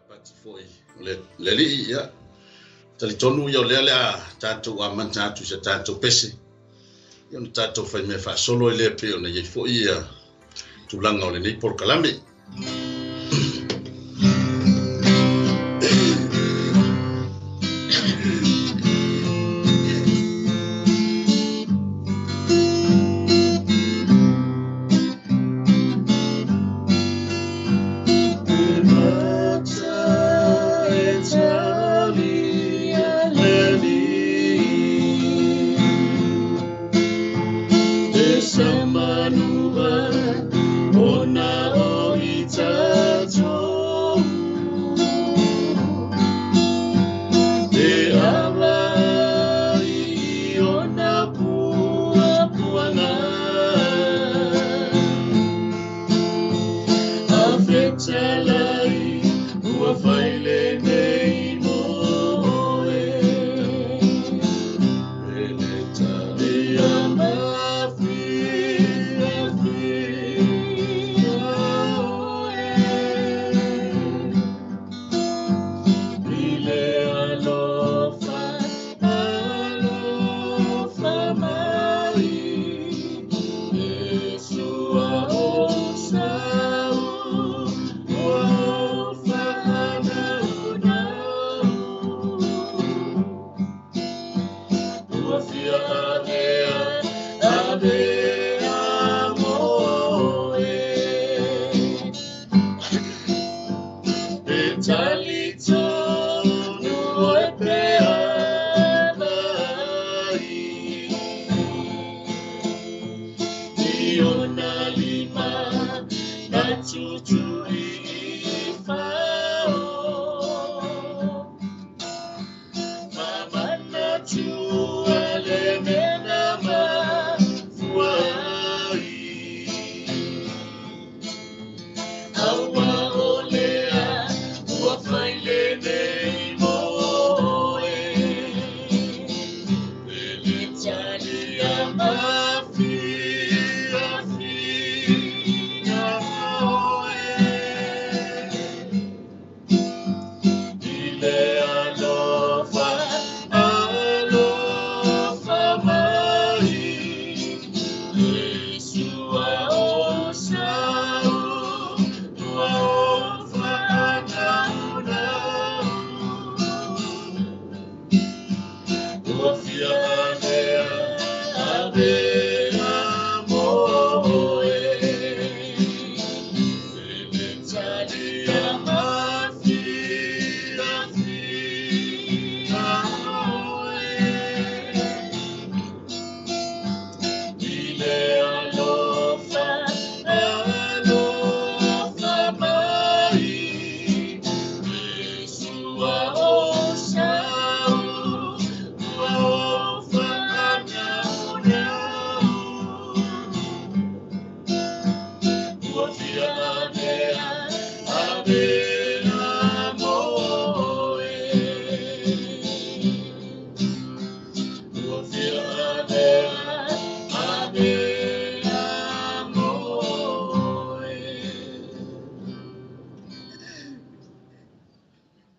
Sapati foi o le Alii, ia, talitonu ia o lea o le a tatou amata atu i sa tatou pese, ia ona tatou faimea faasolo ai lea pei ona i ai foi ia tulaga o lenei polokalame.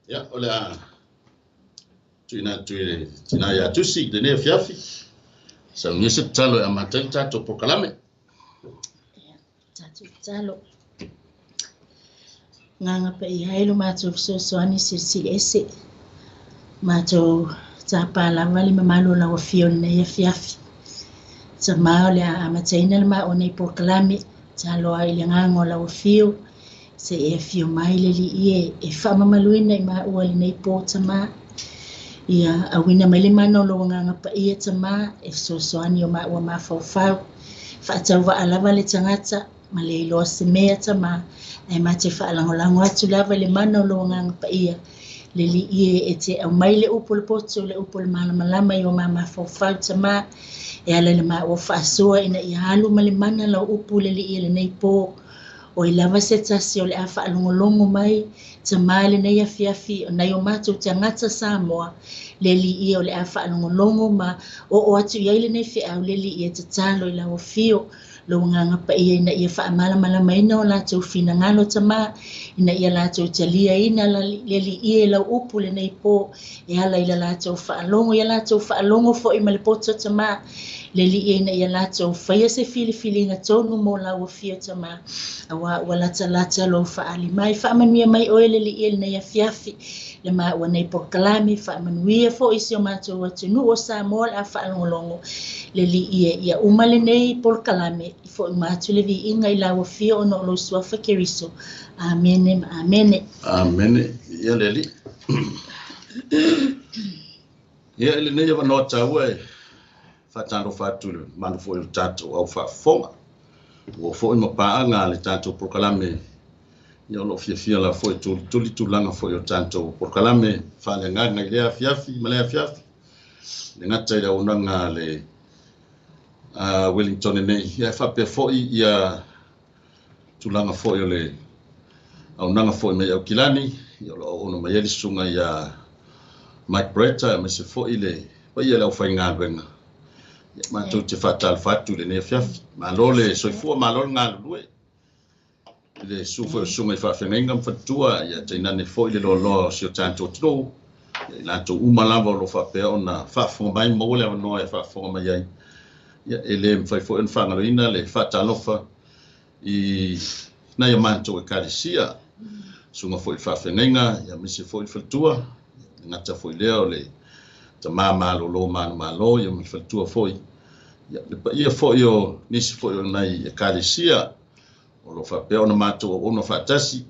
Ia, o le a tuuina atu i le tina ia Tusi i lenei afiafi. Saunia se tatalo e amata ai le tatou polokalame. Ia, tatou tatalo. Agaga paia ai lo matou fesoasoani silisili ese. Matou tapa lava le mamalu o lau afio i lenei afiafi. Tama o le a amataina le maua nei polokalame. Tatalo ai i le agaga o lau afio. Se i e afio mai le Alii e faamamaluina i maua lenei po tama. Ia auina mai le mana o lou agaga paia tama e fesoasoani o maua mafaufau. Faatauvaa lava le tagata ma le iloa se mea tama. Ae mate faalagolago atu lava i le mana o lou agaga paia. Le Alii e te aumai le upu o le poto, le upu o le malamalama i o ma mafaufau tama. E ala i le maua faasoa ina ia alu ma le mana lau upu le Alii lenei po. Oi lava se tasi o le a faalogologo mai tama lenei afiafi o nai o matou tagata Samoa le Alii o le a faalogologo ma oo atu i ai lenei feau le Alii e tatalo i lau afio. Lou Agaga Paia ina ia faamalamalamaina o latou finagalo Tamā, ina ia latou taliaina le Alii e lau upu lenei po e ala i le latou faalogo, ia latou faalogo foi ma le poto Tamā, le Alii ina ia latou faia se filifiliga tonu mo lau afio Tamā, auā ua latalata lou faaali mai. Faamanuia mai oe le Alii e lenei afiafi, le maua nei polokalame, faamanuia foi si o matou atunuu o Samoa le a faalogologo le Alii e ia uma lenei polokalame, i fo'i uma atu le viiga i lau afio ona o lou suafa Keriso. Amene ma amene. Amene. Ia le Alii. Ia i lenei avanoa taua e faatalofa atu i le mamalu foi o le tatou au faafofoga. Ua foi ma paaga le tatou polokalame. Ia o lo o fiafia lava foi e tulituli tulaga foi o tatou polokalame faaleagaga i lea afiafi ma lea afiafi. Le gata i le auaunaga a le Wellington nei, ia e faapea foi ia tulaga foi o le auaunaga foi mai Aukilani, ia o lo o auauna mai ai le susuga ia Mike Bretta, aemaise foi le paia o le aufaigaluega. Ia matou te faatalofa atu i lenei afiafi. Malo le soifua, malo le galulue. I le susu foi o susuga i faafeagaiga ma faletua, ia tainane foi le loaloa o si o tatou atunuu, ia i latou uma lava o lo o faapea ona faafofoga mai ma maua le avanoa e faafofoga mai ai. Ia e le mafai foi ona faagaloina le faatalofa i nai a matou ekalesia, susuga foi i le faafeagaiga, ia aemaise foi le faletua, le gata foi lea o le tama malolo manumalo, ia ma le faletua foi, ia le paia foi o nisi foi o nai ekalesia o lo o faapea ona matou auauna faatasi,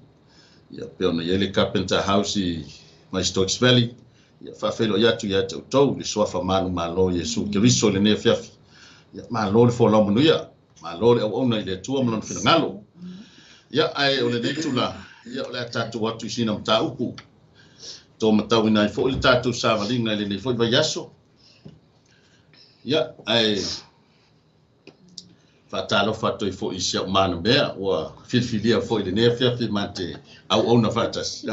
ia pei ona i ai le Carpenter House i mai Stokes Valley, ia faafeiloai atu ia te outou le suafa manumalo Iesu Keriso i lenei afiafi. Ia malo le folau manuia, malo le auauna i le Atua ma lona finagalo. Ia ae o lenei tula, ia o le a tatou atu i sina mataupu to matauina ai foi le tatou savaliga i lenei foi vaiaso. Ia ae faatalofa atu ai foi i si au manamea ua filifilia foi i lenei afiafi ma te auauna faatasi.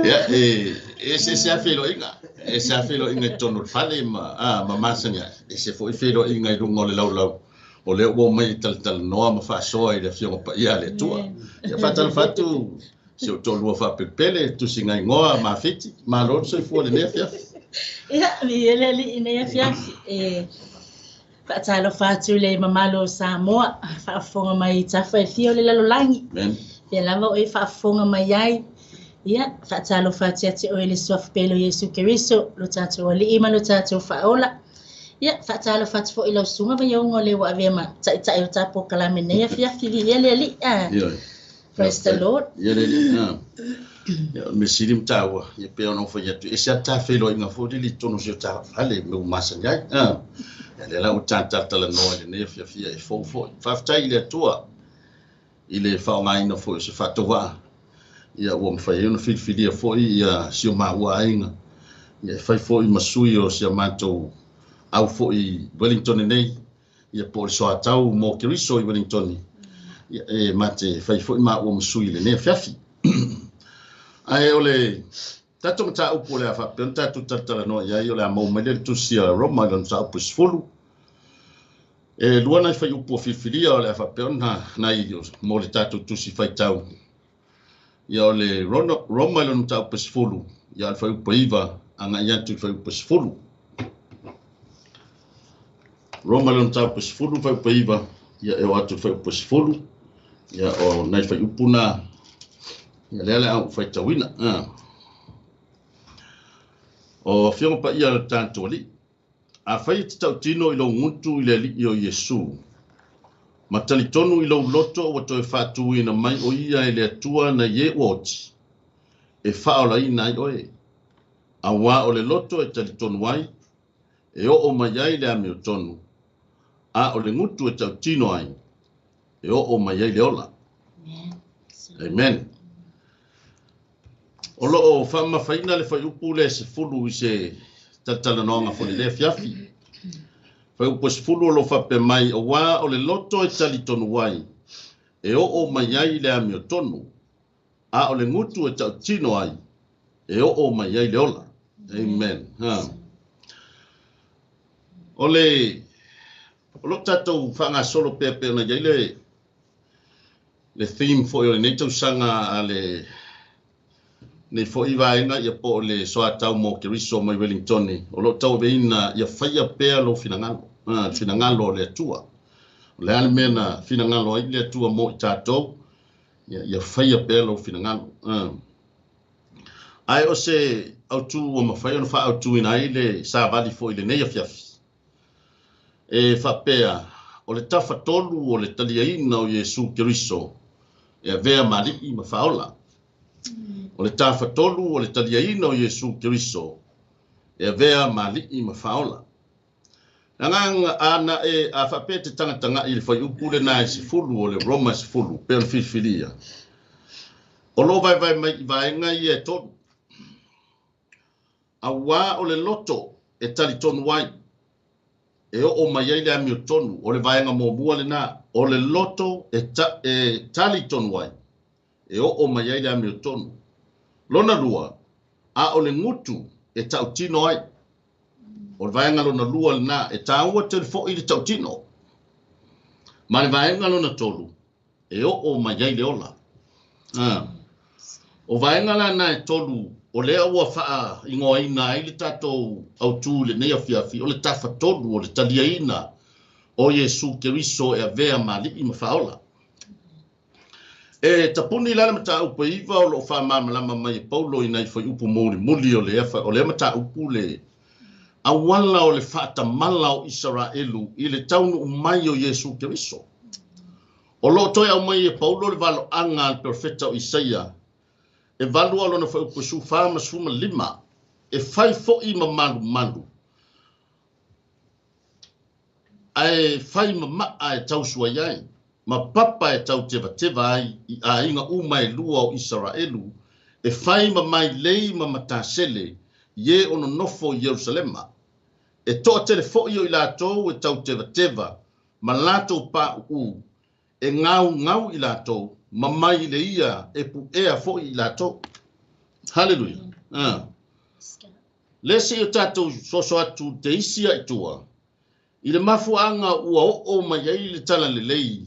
Ia, e ese lava feiloaiga, ese lava feiloaiga i totonu o le fale ma, ma masani ai, ese foi feiloaiga i luga o le laulau, o lea ua omai e talatalanoa ma faasoa i le Afioga Paia a le Atua. Ia, faatalofa atu si ou toalua faapelepele, tusiga igoa Mafiti, malo le soifua i lenei afiafi. Ia, viia le Alii i lenei afiafi. E faatalofa atu le mamalu o Samoa, faafofoga mai i tafa e fia o le lalolagi. Amen. Fea lava o e faafofoga mai ai. Ia, faatalofa atu ia te oe le suafa pele o Iesu Keriso, lo tatou Alii ma lo tatou Faaola. Ia, faatalofa atu foi i lau susuga Vaiauga o le ua avea ma taitai o ta polokalame nei afiafi. Viia le Alii. Ioe. Praise the Lord. Ia le Alii. Ia, o le mea sili ma taua, ia pei ona ou fai atu, ese lava ta feiloaiga foi lele i totonu o si o ta fale mea ua masani ai. Ia lea la ua ta talatalanoa i lenei afiafi e fou foi. Faafetai i le Atua i le faaaogaina foi o se faatauvaa. Ia ua mafai ai ona filifilia foi ia si o maua aiga. Ia e fai foi ma sui o si a matou au foi i Wellington nei. Ia po o le soatau mo Keriso i Wellington. Ia e mate fai foi maua ma sui i lenei afiafi. Ae o le tatou mataupu o le a faapea ona tatou talatalanoa i ai, o le a maua mai lea i le tusi a Roma i lona mataupu e 10. E lua nai faiupu o filifilia o le a faapea ona nai mo le tatou tusi faitau. Ia o le Roma i lona mataupu e 10, ia o le faiupu e 9 agai atu i le faiupu e 10. Roma i lona mataupu e 10, faiupu e 9, ia e oo atu i le faiupu e 10, ia o nai faiupu na, ia lea le a ou faitauina. O Afioga Paia a le tatou Alii, afai e te tautino i lou gutu i le Alii o Iesu, ma talitonu i lou loto ua toe faatuina mai o ia e le Atua nai e ua oti, e faaolaina ai oe. Auā o le loto e talitonu ai, e oo mai ai le amiotonu, a o le gutu e tautino ai, e oo mai ai le ola. Amen. O lo o faamamafaina le faiupu le 10 i se talatalanoaga foi i le afiafi. Faiupu e 10 o lo o faapea mai, auā o le loto e talitonu ai, e oo mai ai le amiotonu, a o le gutu e tautino ai, e oo mai ai le ola. Amen. Ha. O le O loo tatou faagasolo pea pei ona i ai le theme foi o lenei tausaga a lenei foi vaega ia po o le soatau mo Keriso mai Wellingtoni, o loo tauaveina ia faia pea lou finagalo, le finagalo o le Atua. O le a le mea na finagalo ai le Atua mo i tatou, ia faia pea lou finagalo. Ae o se autu ua mafai ona faaautuina ai le savali foi i lenei afiafi, e faapea o le tafatolu o le taliaina o Iesu Keriso e avea ma alii ma faaola. O le tafatolu o le taliaina o Iesu Keriso e avea ma alii ma faaola. Agaga ana e a faapea te tagatagai i le fuaiupu lena e 10 o le Roma 10 pei ona filifilia, o loo vaevae mai i vaega ia e tolu. Auā o le loto e talitonu ai, e oo mai ai le amiotonu, o le vaega muamua lena, o le loto e talitonu ai, e oo mai ai le amiotonu. Lona lua, a o le gutu e tautino ai, o le vaega lona lua lena, e tāua tele foi le tautino. Ma le vaega lona tolu, e oo mai ai le ola. O vaega lana e tolu, o lea ua faaigoaina ai le tatou autu i lenei afiafi, o le tafatolu o le taliaina o Iesu Keriso e avea ma alii ma faaola. E tapuni la le mataupu e 9 o loo faamalamalama mai e Paulo i nai fuaiupu mulimuli o lea mataupu le auala o le faatamala o Isaraelu i le taunuu mai o Iesu Keriso. O loo toe aumai e Paulo le valoaga a le profeta o Isaia e 8 o lona fuaiupu 14 ma 15, e fai foi ma malumalu ae fai ma maa e tausuai ai, ma papa e tautevateva ai i aiga uma e lua o Isaraelu, e fai ma mailei ma matasele i e o nonofo i Ierusalema. E toatele foi o i latou e tautevateva ma latou pauu, e gaugau i latou, ma mai le ia e puea foi i latou. Haleluia. Le se o tatou soso atu te isi ai tua, i le mafuaaga ua oo mai ai le talalelei,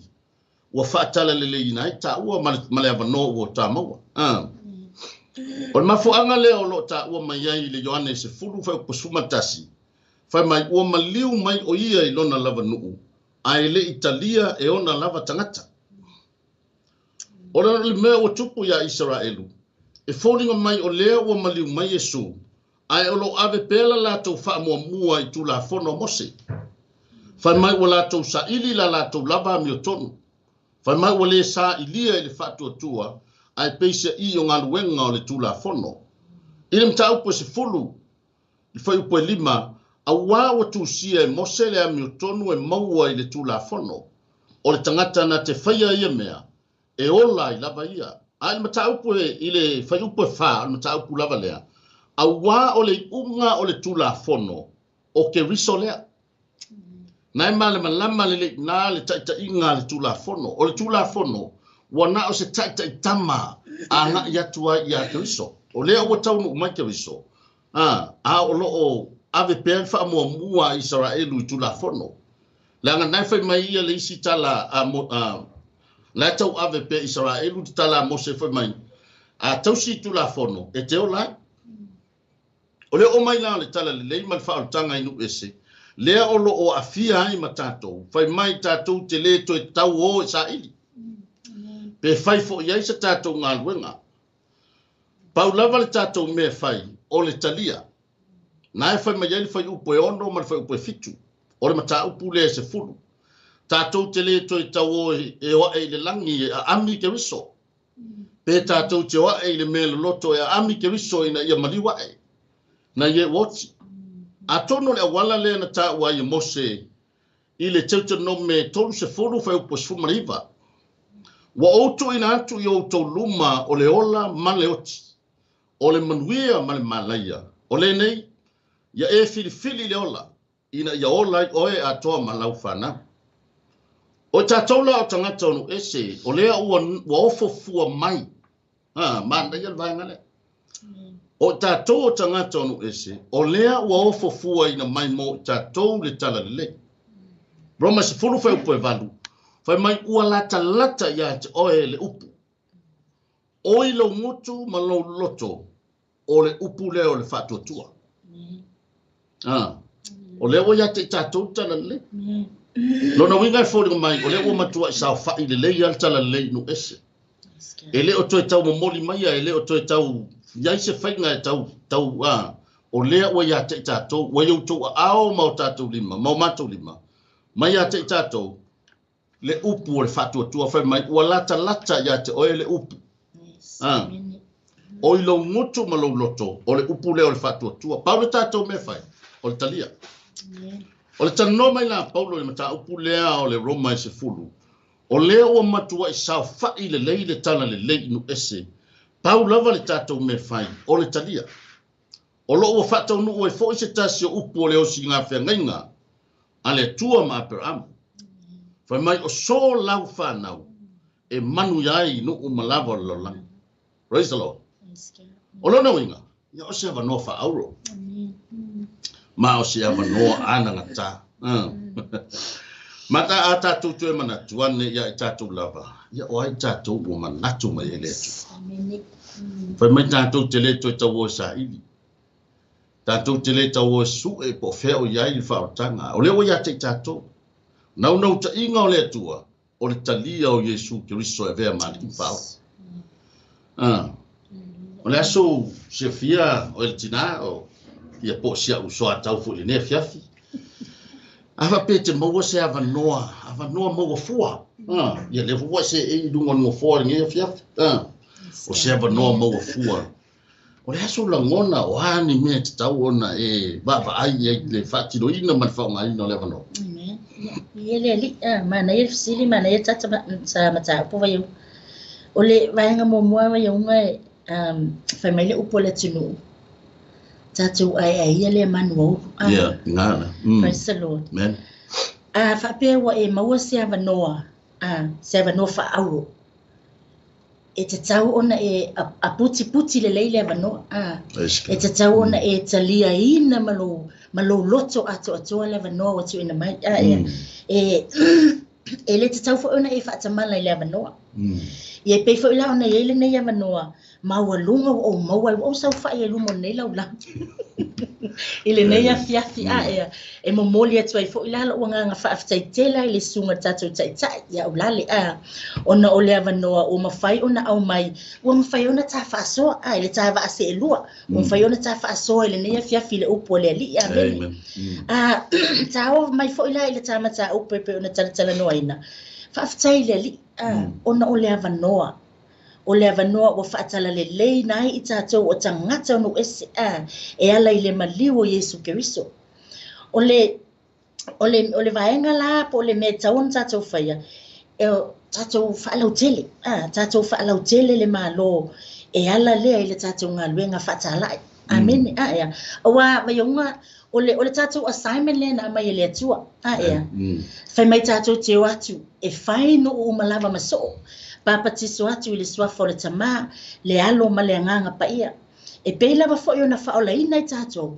ua faatalalelei ai taua ma le avanoa ua tamaua. O le mafuaaga lea o loo taua mai ai le Ioane 10 fuaiupu 11, fai mai ua maliu mai o ia i lona lava nuu, ae le i talia e ona lava tagata. O le mea ua tupu ia Isaraelu, e foliga mai o lea ua maliu mai Iesu, ae o loo ave pea la latou faamuamua i Tulafono a Mose. Fai mai ua latou saili la latou lava amiotonu. Fai mai ua le sailia i le faatuatua, ae peiseai o galuega o le Tulafono. I le mataupu e 10, i fuaiupu e 5, auā ua tusia e Mose le amiotonu e maua i le Tulafono. O le tagata na te faia ia mea, e ola ai lava ia. Ae le mataupu i le fuaiupu e 4, o le mataupu lava lea, auā o le iuga o le Tulafono o Keriso lea. Nai ma le malama le lei na le taitaiga a le Tulafono. O le Tulafono, ua na o se taitaitama a ngai atu ai ia Keriso. O lea ua taunuu mai Keriso, a o loo ave pea le faamuamua a Isaraelu i Tulafono. Leaga nai fai mai ia le isi tala la tau ave pea Isaraelu te tala a Mose fai mai, a tausi i Tulafono, e te ola ai. O le oo mai la o le talalelei ma le faaolataga i nuu ese, lea o loo aafia ai ma tatou, fai mai tatou te le toe tau o e saili. Pe fai foi ai se tatou galuega. Pau lava le tatou mea fai, o le talia. Na e fai mai ai le fuaiupu e 6 ma le fuaiupu e 7, o le mataupu lea e 10. Tatou te le toe tau o e oae i le lagi e aami Keriso. Pe tatou te oae i le mea loloto e aami Keriso ina ia maliu ae, na ie oti. Atonu le auala lea na taua ai e Mose i le Teutonome 30 fuaiupu 19. Ua ou tuuina atu i outou luma o le ola ma le oti, o le manuia ma le malaia. O lenei, ia e filifili le ola, ina ia ola ai oe atoa ma lau fanau. O tatou la o tagata o nuu ese, o lea ua ofofua mai. Manaia le vaega lea. O tatou o tagata o nuu ese, o lea ua ofofua ina mai mo i tatou le talalelei. Roma 10 fuaiupu e 8, fai mai ua latalata ia te oe le upu. O i lou gutu ma lou loto, o le upu lea o le faatuatua. O lea ua ia te i tatou le tala lelei. Lona uiga e foliga mai, o lea ua matuai saofa'i lelei lava le tala lelei i nuu ese. E le o toe tau momoli maia, e le o toe tau i ai se faiga e tau, tau, o lea ua ia te i tatou, ua i outou aao ma o tatou lima, ma o matou lima, mai ia te i tatou, le upu o le faatuatua fai mai, ua latalata ia te oe le upu. O i lou gutu ma lou loto, o le upu lea o le faatuatua. Pau le tatou mea fai, o le talia. O le talanoa mai la Paulo i le mataupu lea o le Roma e 10, o lea ua matuai saofa'i lelei le tala lelei i nuu ese, pau lava le tatou mea fai, o le talia. O loo ua faataunuu ai foi se tasi o upu o le osiga feagaiga a le Atua ma Aperaamu. Fai mai o so lau whanau e manu ia ai nuu ma lava o le lalolagi. Praise the Lord. O lona uiga, ia o se avanoa faauro. Ma o se avanoa anagata. Ma ta a tatou toe manatu ane ia i tatou lava, ia o ai tatou ua manatu mai e le Atua. Fai mai tatou te le toe tau o e saili. Tatou te le tau o e su'e po o fea o i ai le faaolataga. O lea ua ia te i tatou. Naunautaiga o le Atua, o le talia o Iesu Keriso e avea ma Alii ma Faaola. O le aso silafia o le tina o ia po o si au soatau foi i lenei afiafi. A faapea e te maua se avanoa, avanoa maua fua. Ia lea foi ua e seei i luga o le nofoa i lenei afiafi. O se avanoa maua fua. O le aso lagona o a ni mea e tatau ona e vaavaai i ai i le faatinoina ma le faaaogaina o le avanoa. Amen. Ia le alii, manaia le fesili, manaia tata sa mataupu vaiau. O le vaega muamua vaiauga e fai mai le upu o le atunuu. Tatou aeae ia lea manu aulu. Ia, ngana. Praise the Lord. Amen. Faapea ua e maua se avanoa, se avanoa faauro. E tatau ona e aputiputi lelei le avanoa. E tatau ona e taliaina ma lou loto atoatoa le avanoa ua tuuina mai. Ia. E le tatau foi ona e faatamala i le avanoa. Ia e pei foi la ona i ai lenei avanoa, maualuga ua ou maua ai, ua ou saofai ai luma o lenei laulau i lenei afiafi. Ia. E momoli atu ai foi la lou agaga faafetai tele ai le susuga i le tatou taitai ia Aulale, ona o le avanoa ua mafai ona aumai, ua mafai ona ta faasoa, i le ta vaa seelua, ua mafai ona ta faasoa i lenei afiafi i le upu a le Alii. Amene. Amen. Ta oo mai foi la i le ta mataupu e pei ona talatalanoaina. Faafetai i le Alii, ona o le avanoa. O le avanoa ua faatalalelei ai i tatou o tagata o nuu ese, e ala i le maliu o Iesu Keriso. O le vaega la po o le mea e tatau ona tatou faia, e tatou faalautele, tatou faalautele le Malo e ala lea i le tatou galuega faatalai. Amene. Ia. Aua vaiauga o le tatou assignment lea na aumai e le Atua. Ia. Fai mai tatou te o atu e fai nuu uma lava ma soo. Papatiso atu i le suafa o le Tamā, le Alo ma le Agaga Paia. E pei lava foi ona faaolaina i tatou.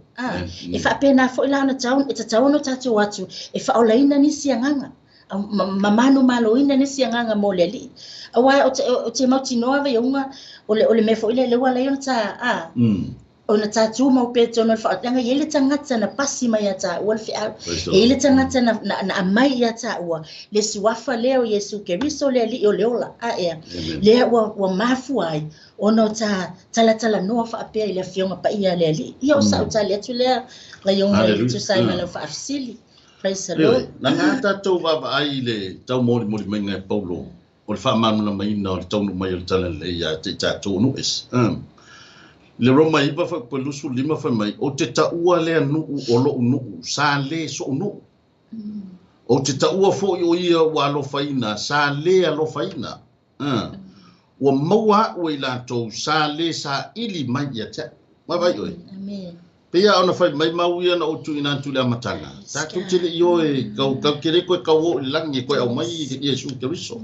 E faapena foi la ona tau, e tatau ona tatou atu e faaolaina nisi agaga. Ma manumaloina nisi agaga mo le Alii. Aua o te mautinoa vaiauga o le mea foi lea lea ua ala ai ona ta ona tatou mau pea tonu o le faaotaga i ai le tagata na pasi mai ia taua le feau. Praise the E i le Lord. tagata na aumai ia taua le suafa lea o Iesu Keriso le Alii o le ola. Ea. Amen. Lea ua mafua ai ona o ta talatalanoa faapea i le afioga paia a le Alii. Ia o sau tali atu lea vaiauga i Hallelujah. tusa ai ma lau faafesili. Praise the Ioe, Lord. na ngā tatou vaavaai i le tau molimoli maiga e Paulo o le faamalamalamaina o le taunuu mai o le tala lelei ia te i tatou o nuu ese. Le Roma 9 fuaiupu 25 fai mai, o te taua lea nuu o lou nuu, sa le so'u nuu. O te taua foi o ia ua alofaina, sa le alofaina. Ua maua a'u e i latou, sa le saili mai ia te a'u. Vaavaai oe. Amen. Pei ona fai mai mau ia na ou tuuina atu i le amataga. Tatou te le i o e kau kau te le koe kau o i le lagi e koe aumai i Iesu Keriso.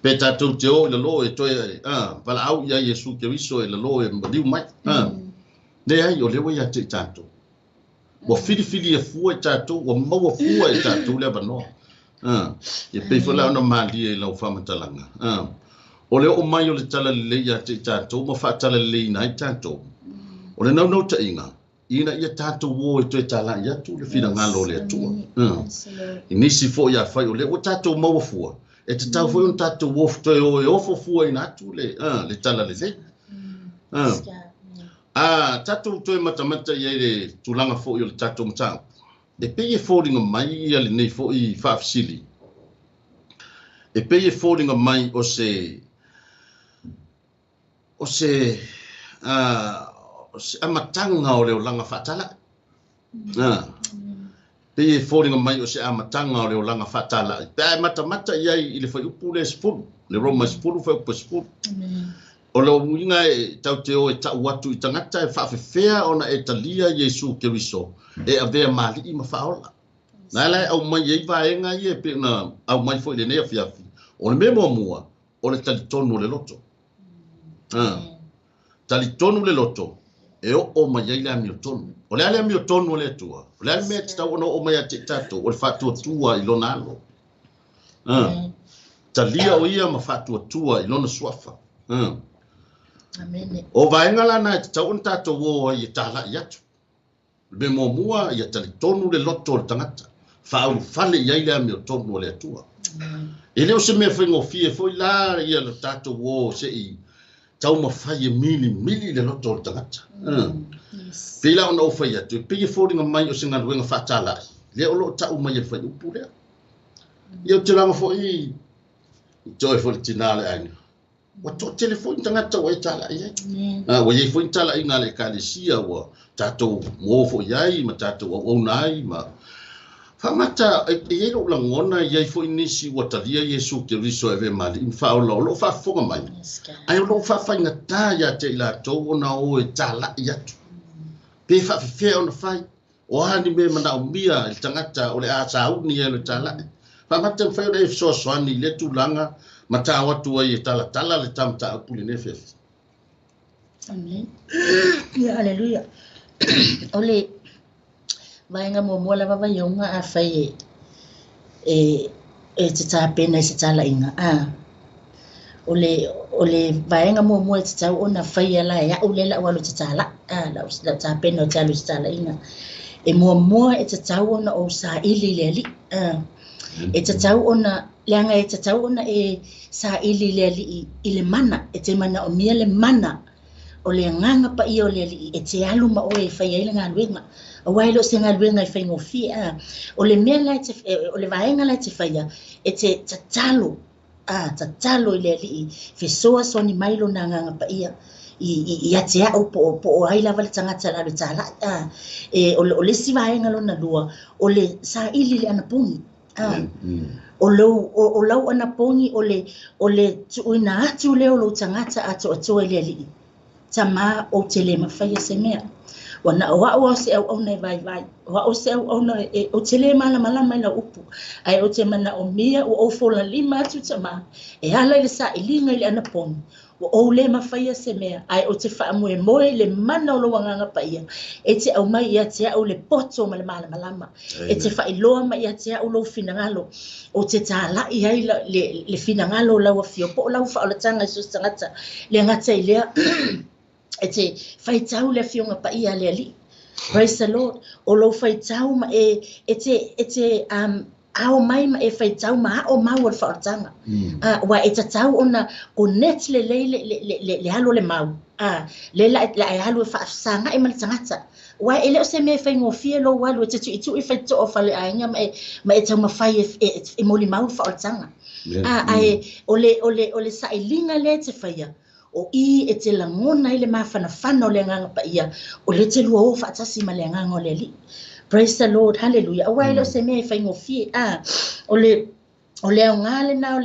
Pe tatou te o i lalo e toe valaau ia Iesu Keriso e lalo e maliu mai. Leai, o lea ua ia te i tatou. Ua filifili e fua i tatou, ua maua fua i tatou le avanoa. Ia pei foi la ona malie i lau faamatalaga. O le oo mai o le talalelei ia te i tatou ma faatalaleleiina ai tatou. O le naunautaiga, ina ia tatou o e toe talai atu le finagalo o le Atua. I nisi foi afai o lea ua tatou maua fua, e tatau foi ona tatou o toe o e ofo fuaina atu le talalelei. Tatou toe matamata i ai le tulaga foi o le tatou mataupu. E pei e foliga mai ia lenei foi faafesili. E pei e foliga mai o se amataga o le olaga faatalai. Pei e foliga mai o se amataga o le olaga faatalai. Pe a e matamata i ai i le fuaiupu le 10, le Roma 10 fuaiupu 10. O le uiga e tau te o e tau atu i tagata e faafefea ona e talia Iesu Keriso e avea malii ma faaola. Na ala e aumai ai vaega ia e pei ona aumai foi i lenei afiafi. O le mea muamua, o le talitonu o le loto. Talitonu le loto, e oo mai ai le amiotonu. O le a le amiotonu o le Atua? O le a le mea e tatau ona oo mai ia te i tatou? O le faatuatua i lona alo. Talia o ia ma faatuatua i lona suafa. O vaega lana e tatau ona tatou o ai e talai atu. Le mea muamua, ia talitonu le loto o le tagata. Faaulufale i ai le amiotonu o le Atua. E le o se mea faigofie foi la ia le tatou o se i taumafai e milimili le loto o le tagata. Pei la ona ou fai atu, e pei e foliga mai o se galuega faatalai, lea o loo tau mai e le fuaiupu lea. Ia ou te laga foi i toe foi le tina o le aiga. Ua toatele foi ni tagata ua e talai ai. Ua iai foi ni talaiga a le ekalesia ua tatou mo foi ai ma tatou auauna ai ma faamata e iai lou lagona, e iai foi nisi ua talia Iesu Keriso e avea ma alii ma faaola o loo faafofoga mai. Ae o loo faafaigata ia te i latou ona o e talai atu. Pe faafefea ona fai, o a ni mea e manaomia i le tagata o le a sauni ai o le talai. Faamata e mafai ona e fesoasoani i lea tulaga ma tao atu ai e talatala le ta mataupu lenei afiafi. Amen. Ia, haleluia. O le vaega muamua lava Vaioga afai e e te tapena i se talaiga. O le vaega muamua e tatau ona faia la e au lea lau alu e te talai, lau tapena o te alu i se talaiga. E muamua e tatau ona ou saili i le alii. E tatau ona, leaga e tatau ona e saili i le alii i le mana, e te manaomia le mana o le agaga paia o le alii e te alu ma oe e fai ai le galuega. Aua e le o se galuega e faigofie. O le mea la o le vaega la e te faia, e te tatalo, tatalo i le alii, fesoasoani mai lona agaga paia ia te au po o ai lava le tagata la alu e talai. O le isi vaega lona lua, o le saili le anapogi. O lau anapogi o le tuuina atu lea o lou tagata atoatoa i le alii. Tamā ou te le mafaia se mea. Ua na o au se auauna e vaivai. O au se auauna e ou te le malamalama i lau upu. Ae ou te manaomia ua ou folalima atu tamā. E ala i le sailiga i le anapogi. Ua ou le mafaia se mea. Ae ou te faamoemoe i le mana o lou agaga paia. E te aumai ia te au le poto ma le malamalama. E te faailoa mai ia te au lou finagalo. O te talai ai le finagalo o lau afio. Po o lau faaolataga i so o se tagata. Le gata i lea, e te faitau le afioga paia a le alii. Praise the Lord. O lou faitau ma e te ao mai ma e faitau ma ao mau o le faaolataga. Ua e tatau ona connect lelei le alo le mau. Le la e alu e faasagai ma le tagata. Ua e le o se mea e faigofie lou alu e te tuitui faitoa o faleaiga ma e taumafai e molimau le faaolataga. Ae o le sailiga lea e te faia, o i e te lagona ai le mafanafana o le agaga paia, o le te lua o faatasi ma le agaga o le alii. Praise the Lord, hallelujah. Aua e le o se mea e faigofie. O le aoga lena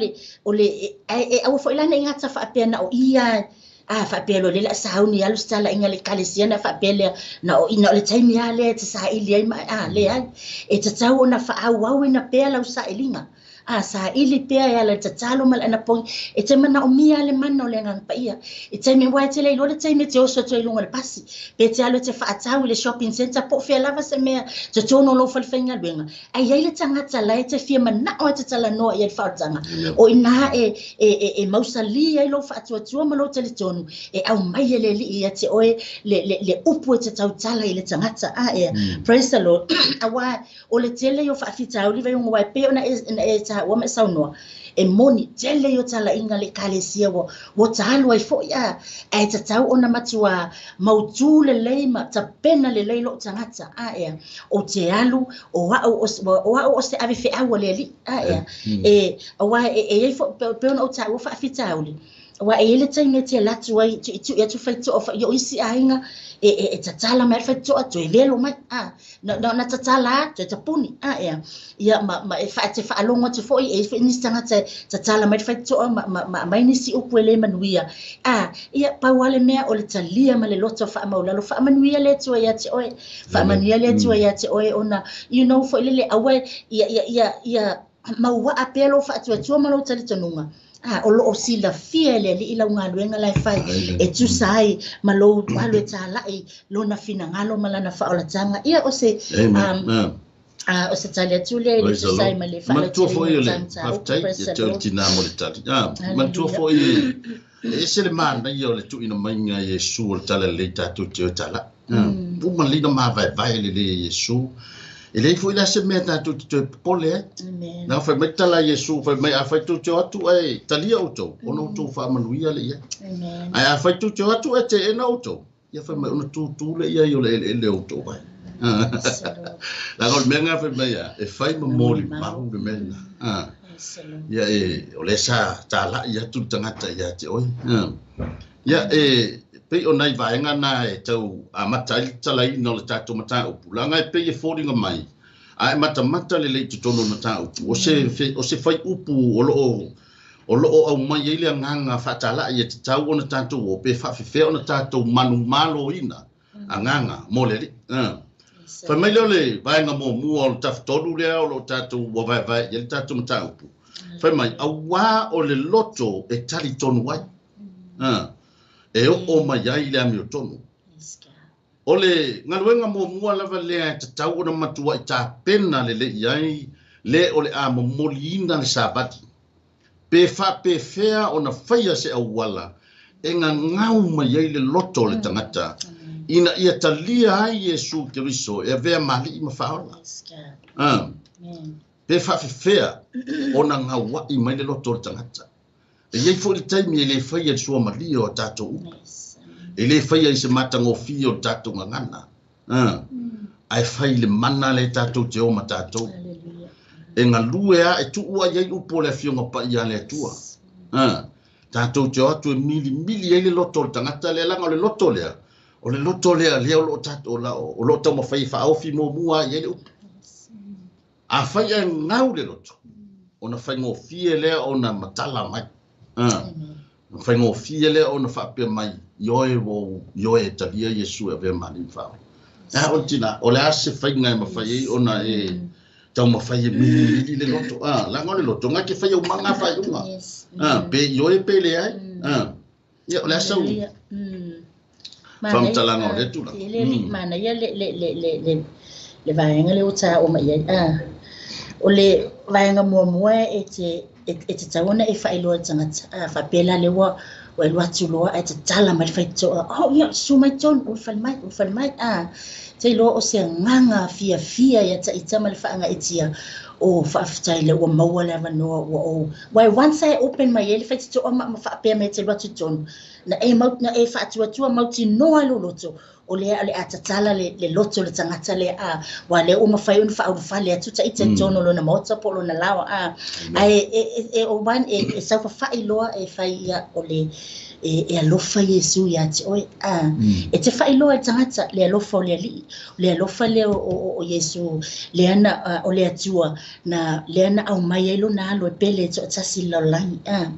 o le e aua foi la nei gata faapea na o ia faapea loa le la sauni alu se talaiga le ekalesia na faapea lea na o ina o le taimi lava lea e te saili ai ma leai. E tatau ona faaauauina pea lau sailiga. A saili pea e ala i le tatalo ma le anapogi, e te manaomia lava le mana o le Agaga Paia. I taimi, aua e te le iloa le taimi e te oso atu ai i luga o le pasi, pe te alu e te faatau i le shopping centre po o fea lava se mea totonu o lou fale faigaluega, ae i ai le tagata la e te fia manao e te talanoa i ai i le faaolataga. O i ina e, e, e, e mausali ai lou faatuatua ma lou talitonu, e aumai e le Alii ia te oe le, le, le upu e te tautala i le tagata. A ea, praise the Lord. Aua O le tele ia o faafitauli Vaioga aua e pei ona e, e taua ma e saunoa, e moni, tele ia o talaiga a le Ekalesia ua, ua talu ai foi a, ae tatau ona matuā mautū lelei ma tapena lelei lou tagata, a ea, ou te alu, o au o, o au o se ave feau a le Alii, a ea, e, aua e, e i ai foi, pei ona ou taua faafitauli, Aua e i ai le taimi e te alu atu ai, tuitui atu faitotoa o isi aiga, e, e, e tatala mai le faitotoa, toe velo mai, a, na, na, na tatala a, toe tapuni, a, ea. Ia, ma, ma e wha, te whaalongo atu foi, e i foi nisi tagata e tatala mai le faitotoa, ma, ma, ma aumai nisi upu e le manuia. A, ia, pau lava le mea o le talia ma le loto faamaulalo, faamanuia le Atua ia te oe, faamanuia le Atua ia te oe, ona, you know, foi lele, aua, ia, ia, ia, ia, mauaa pea lou faatuatua ma lou talitonuga, a, o lo o silafia e le Alii lau galuega la e fai, e tusa ai ma lou alu e talai lona finagalo ma lana faaolataga. Ia, o se, um, a, o se tali atu lea i le tusa ai ma le Manatua foi o le faafetai ia te oe le tinā mo le tali. Ah, manatua foi e ese le manaia o le tuuina maiga e Iesu o le talalelei tatou te o e talai. Uma lelei ona mavaevae lelei e Iesu. E leai foi la se mea tatou te toe popole ai. Na fai mai tala a Iesu, fai mai afai tou te o atu ae talia outou, ona outou faamanuia lea i ai. Ae afai tou te o atu ae teena outou, ia fai mai ona tūtū lea i ai o le eleele o outou ai. Leaga o le mea lena fai mai a, e fai ma molimau le mea lena. Ia e, o lea sa talai atu le tagata ia te oe. Ia e, pei o nai vaega na e tau amata ai le tatalaina o le tatou mataupu, leaga e pei e foliga mai, a e matamata lelei i totonu o le mataupu, o se, o se faiupu o lo o o lo o aumai ai le agaga faatalai e tatau ona tatou o pe faafefea ona tatou manumaloina agaga mo le Alii. Fai mai lea o le vaega muamua o le Tafatolu lea o lo o tatou ua vaevae i ai le tatou mataupu. Fai mai, auā o le loto e talitonu ai, e oo mai ai le amiotonu. O le galuega muamua lava lea e tatau ona matuai tapena lelei i ai le o le a momoliina le savali. Pe faapefea ona faia se auala e gagau mai ai le loto o le tagata ina ia talia ai Iesu Keriso e avea ma Alii ma Faaola. Pe faafefea ona gaua'i mai le loto o le tagata. E i ai foi le taimi e le faia i le suamalie o a tatou upu. E le faia i se matagofie o le tatou gagana. Ae fai i le mana lea tatou te o ma tatou. E galue a, e tuu ai ai upu o le Afioga Paia a le Atua. Tatou te o atu e milimili ai le loto o le tagata lea, leaga o le loto lea, o le loto lea lea o lo o tatou, o lo o taumafai e faaofi muamua i ai le upu. Afai ae gau le loto, ona faigofie lea ona matala mai. Ona faigofie lea ona faapea mai, Ioe ua ou ioe e talia Iesu e avea ma Alii ma Faaola. A o le tina, o le a se faiga e mafai ai ona e taumafai e milimili le loto? Leaga o le loto, na te fai au maga faaiuga. Pe ioe pe leai. Ia, o le a sau faamatalaga o lea tulaga? Manaia le, le, le, le, le, le vaega lea ua taua mai ai. O le vaega muamua e te, e, e tatau ona e faailoa i le tagata. Faapea la lea ua, ua alu atu loa ae tatala mai le faitotoa. Oh, ia, susu mai totonu, ulufale mai, ulufale mai. Te iloa o se agaga fiafia ia Taita ma le faagaitia, oh, faafetai lea ua maua le avanoa ua ou. Aua once e open mai ai le faitotoa ma, ma faapea mai e te alu atu i totonu, na e mau, na e faatuatua mautinoa i lou loto, o lea o le a tatala le, le loto o le tagata lea, a, aua lea ua mafai ona faaulufale atu Taita i totonu o lona maota po o lona laoa, a. Ae e, e, e, o one, e, e saofafai loa e fai ia o le, e, e alofa Iesu ia te oe. A, e te faailoa i le tagata le alofa o le Alii, le alofa lea o, o, o Iesu, lea na, o le Atua, na, lea na aumai ai lona alo e pele e toatasi i le lalolagi. A.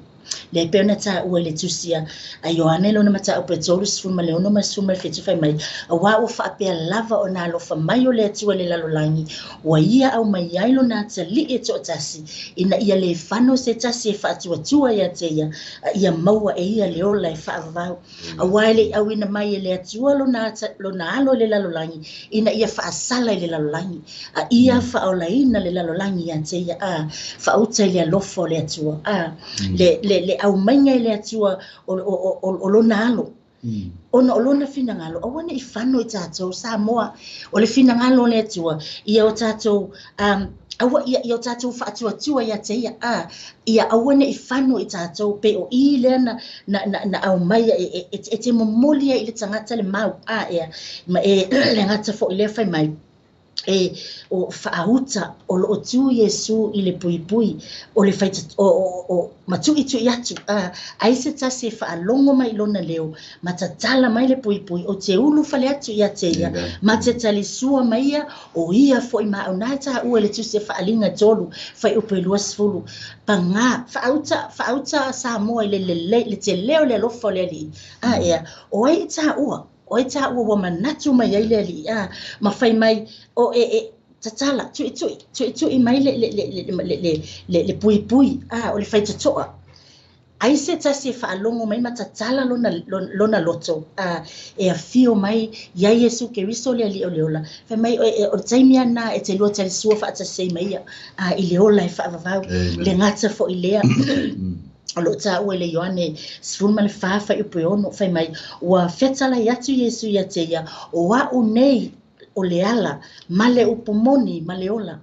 Lea e pei ona taua i le tusi a Ioane lona mataupu e 36 ma le 67 fai mai, Auā ua faapea lava ona alofa mai o le Atua i le lalolagi, ua Ia aumai ai lona atalii e toatasi, ina ia le fano se tasi e faatuatua ia te Ia, a ia maua e ia le ola e faavavau. Auā e le i auina mai e le Atua lona, lona alo i le lalolagi, ina ia faasala i le lalolagi, a ia faaolaina le lalolagi ia te ia, a faauta i le alofa o le Atua, a le, le, le aumaiga e le Atua o, o, o, o lona alo. Ona o lona finagalo, aua ne i fano i tatou, Samoa, o le finagalo o le Atua, ia o tatou, um, aua ia, ia o tatou faatuatua ia te ia, a, ia aua ne i fano i tatou, pei o i lea na, na, na, na aumaia e, e, e, e te momoli ai i le tagata le mau, a, ea, ma e le gata foi lea fai mai, e o faauta o loo tu Iesu i le puipui o le fai o, o, o matuitu'i atu a ai se tasi e faalogo mai i lona leo ma tatala mai le puipui o te ulufale atu ia te ia ma te talisua mai ia o ia foi ma au. Na e taua i le tusi a Faaaliga 3 fuaiupu e 20 pagā faauta faauta Samoa i le lelei le tele o le alofa o le Alii a ea o ai i taua o ai taua ua manatu mai ai le Alii a ma fai mai o e e tatala tuitui tuitui mai le le le le le le le puipui a o le faitotoa ai se tasi e faalogo mai ma tatala lona lona loto a e afio mai ia Iesu Keriso le Alii o le ola fai mai o le taimi ana e te lua talisua faatasi ai ma ia a i le ola e faavavau le gata foi lea o loo taua i le Ioane 14 fuaiupu e 6 fai mai ua fetalai atu Iesu ia te ia o a'u nei o le ala ma le upu moni ma le ola.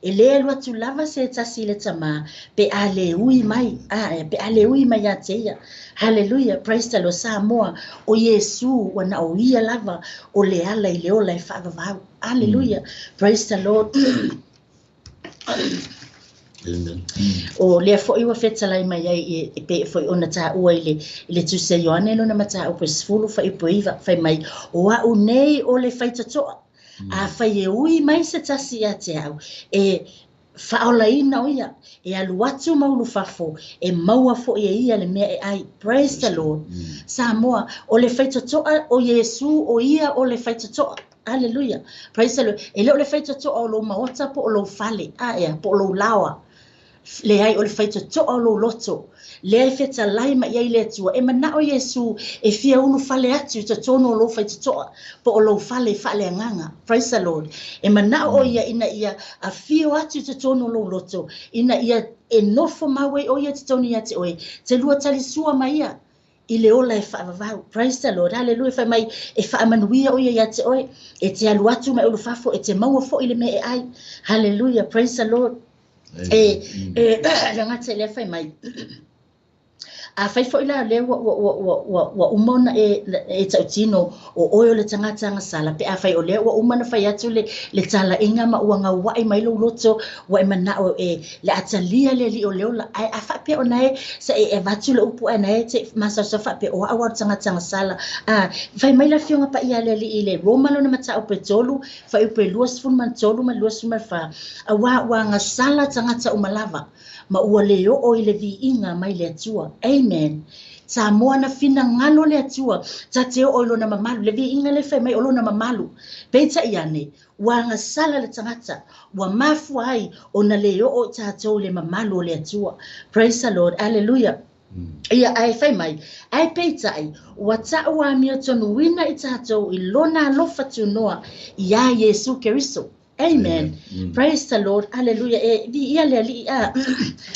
E lē alu atu lava se tasi i le Tamā pe a lē ui mai, a, pe a lē ui mai ia te ia. Haleluia, praise the Lord, Samoa, o Iesu ua na o ia lava o le ala i le ola e faavavau. Haleluia, praise the Lord. Amen. O lea foi ua fetalai mai ai e pei foi ona taua i le, i le tusi a Ioane lona mataupu e 10 fuaiupu e 9 fai mai, o a'u nei o le faitotoa, a fai e ui mai se tasi ia te au, e faaolaina o ia, e alu atu ma ulufafo, e maua foi e ia le mea e ai. Praise the Lord. Samoa, o le faitotoa o Iesu, o ia o le faitotoa. Haleluia. Praise the Lord. E le o le faitotoa o lou maota po o lou fale, a ea, po o lou laoa. Leai, o le faitotoa o lou loto. Lea e fetalai mai ai le Atua. E manao Iesu e fia ulufale atu i totonu o lou faitotoa po o lou fale faaleagaga. Praise the Lord. E manao o ia ina ia afio atu i totonu o lou loto, ina ia e nofo mau ai o ia i totonu ia te oe. Te lua talisua ma ia i le ola e faavavau. Praise the Lord. Haleluia. Fai mai e faamanuia o ia ia te oe. E te alu atu ma e ulufafo, e te maua foi le mea e ai. Haleluia. Praise the Lord. E, e, le gata i lea fai mai. A fai foi la lea ua, ua, ua, ua, ua, ua uma ona e, e tautino o oe o le tagata agasala, pe a fai o lea ua uma ona fai atu le, le talaiga ma ua gaua'i mai lou loto, ua e mana'o e le a talia le Alii o le ola, ae a faapea ona e sa e avatu le upu ae na e te masaosao faapea o a'u a o le tagata agasala. A fai mai le Afioga Paia a le Alii i le Roma lona mataupu e 3, fuaiupu e 23 ma le 24, auā ua agasala tagata uma lava, ma ua lē oo i le viiga mai le Atua. Amen. Samoa na finagalo le Atua ta te oo i lona mamalu. Le viiga lea fai mai o lona mamalu. Peitai ane, ua agasala le tagata, ua mafua ai ona lē oo i tatou i le mamalu o le Atua. Praise the Lord. Alleluia. Ia, ae fai mai, ae peitai, ua ta'u amiotonuina i tatou i lona alofa tunoa iā Iesu Keriso. Amen. Praise the Lord. Hallelujah. E viia le Alii a.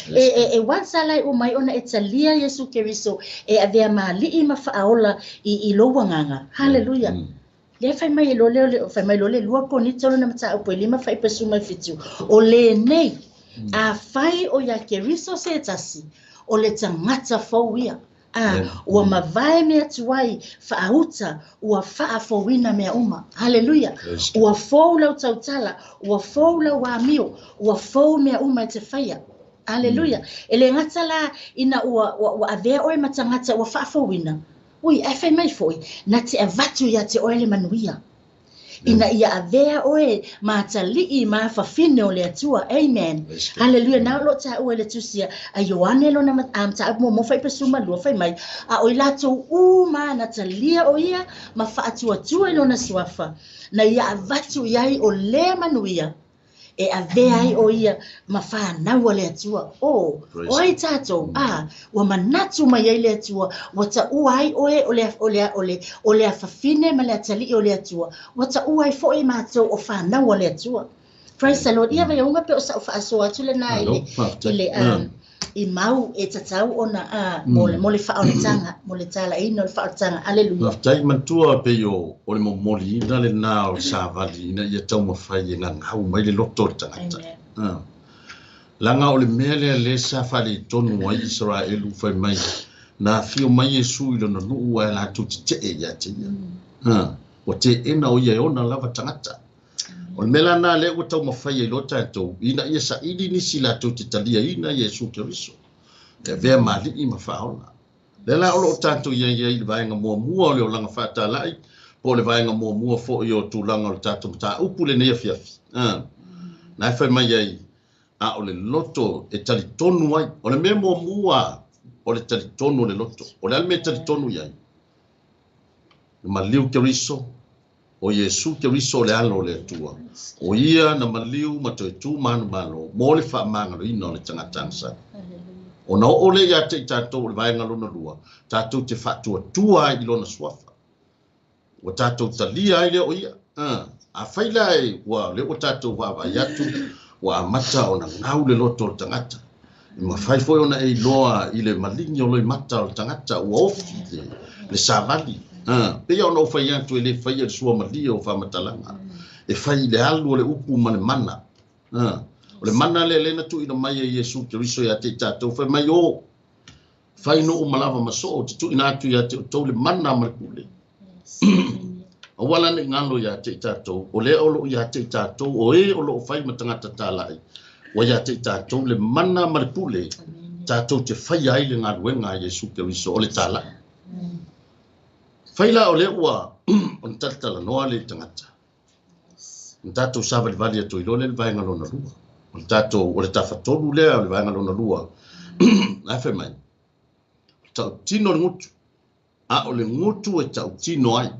E, e, e once ala e uma ai ona e talia Iesu Keriso e avea ma alii ma faaola i, i lou agaga. Hallelujah. Lea fai mai e lo lea, o fai mai lo le 2 Korinito lona mataupu e 5 fuaiupu e 17. O lenei, afai o ia Keriso se tasi, o le tagata fou ia. A, ua mavae mea tuai, faauta, ua faafouina mea uma. Haleluia. Ua fou lau tautala, ua fou lau amio, ua fou mea uma e te faia. Haleluia. E le gata la ina ua, ua, ua avea oe ma tagata ua faafouina, ui, ae fai mai foi, na te avatu ia te oe le manuia. Ina ia avea oe ma atalii ma afafine o le Atua. Amen. Haleluia. Na o loo taua i le tusi a Ioane lona mataupu muamua 22 fai mai, a o i latou uma na talia o ia ma faatuatua i lona suafa, na ia avatu i ai o lea manuia e avea ai o ia ma fanau a le Atua. O, o ai tatou, a, ua manatu mai ai le Atua, ua taua ai oe o le, o le, o le, o le afafine ma le atalii o le Atua, ua taua ai foi matou o fanau a le Atua. Praise the Lord. Ia vaiauga pe o sa'u faasoa atu lena i le, i le, i mau e tatau ona a, mo le, mo le faaolataga, mo le talaiina o le faaolataga. Aleluia. Faafetai manatua pei o, o le momoliina lena o le savali ina ia taumafai e gagau mai le loto o le tagata. Amen. Leaga o le mea lea lea sa faaletonu ai Isaraelu fai mai, na afio mai Iesu i lona nuu ae latou tetee ia te ia. Ua teena o ia e ona lava tagata. O le mea la lena lea ua taumafai ai loa tatou, ina ia saili nisi latou te taliaina Iesu Keriso, e avea ma alii ma faaola. Lea la o lo o tatou i ai ai i le vaega muamua o le olaga faatalai, po o le vaega muamua foi o tulaga o le tatou mataupu lenei afiafi. Na e fai mai ai, a o le loto e talitonu ai. O le mea muamua o le talitonu o le loto. O le a le mea e talitonu i ai? Na maliu Keriso, o Iesu Keriso o le Alo o le Atua. O ia na maliu ma toe tu manumalo mo le faamagaloina o le tagata agasala. Ona oo lea ia te i tatou o le vaega lona lua, tatou te faatuatua ai i lona suafa. Ua tatou talia ai lea o ia. Afai la e ua lea ua tatou vaavaai atu, ua amata ona gau le loto o le tagata. E mafai foi ona e iloa i le maligi o loimata o le tagata ua ofi le savali. Pei ona ou fai atu e le faia le suamalie o faamatalaga. E fai i le alu o le upu ma le mana. O le mana lea lea na tuuina mai e Iesu Keriso ia te i tatou, fai mai o, fai nuu ma lava ma soo, te tuuina atu ia te outou le mana ma le pule. Aua la ne i galo ia te i tatou, o lea o loo ia te i tatou, o e o loo fai ma tagata talai, ua ia te i tatou le mana ma le pule, tatou te faia ai le galuega a Iesu Keriso o le talai. Fai la o lea ua ona talatalanoa le tagata. Na tatou savalivali atu ai loa lea i le vaega lona lua. O le tatou, o le tafatolu lea o le vaega lona lua. La e fai mai, tautino le gutu, a o le gutu e tautino ai.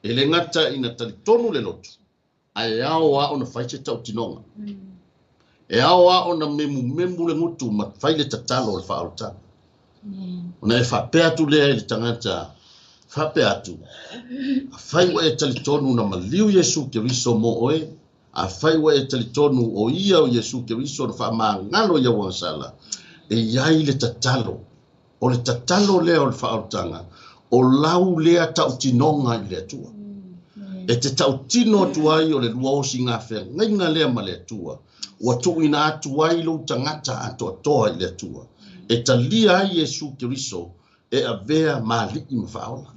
E le gata ina talitonu le loto, ae ao lava ona fai se tautinoga. E ao lava ona memumemu le gutu ma fai le tatalo o le faaolataga. Ona e faapea atu lea i le tagata, faapea atu, afai ua e talitonu na maliu Iesu Keriso mo oe, afai ua e talitonu o ia o Iesu Keriso na faamagalo i au agasala, e i ai le tatalo. O le tatalo lea o le faaolataga, o lau lea tautinoga i le Atua. E te tautino atu ai o le lua osiga feagaiga lea ma le Atua, ua tuuina atu ai lou tagata atoatoa i le Atua, e talia ai Iesu Keriso e avea ma alii ma faaola.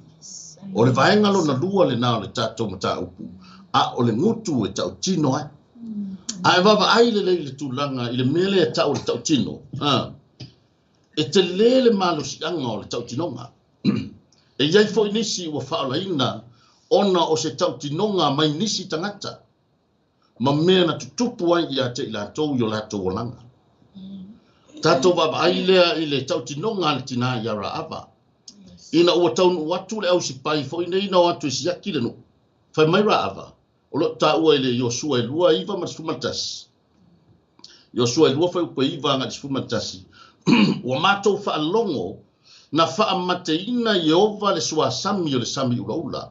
O le vaega lona lua lena o le tatou mataupu, a o le gutu e tautino ai. A e vaavaai lelei i le tulaga i le mea lea e tau o le tautino, e tele le malosiaga o le tautinoga. E i ai foi nisi ua faaolaina ona o se tautinoga mai nisi tagata ma mea na tutupu ai ia te i latou i o latou olaga. Tatou vaavaai lea i le tautinoga a le tinā ia Raava. Ina ua taunuu atu le ausipai foi nei na o atu e siaki le nuu, fai mai Raava, o lo o taua i le Iosua e 2, 9 ma le 11. Iosua e 2 fuaiupu e 9 agai i le 11. Ua matou faalogo na faamateina Ieova le suasami o le sami ulaula.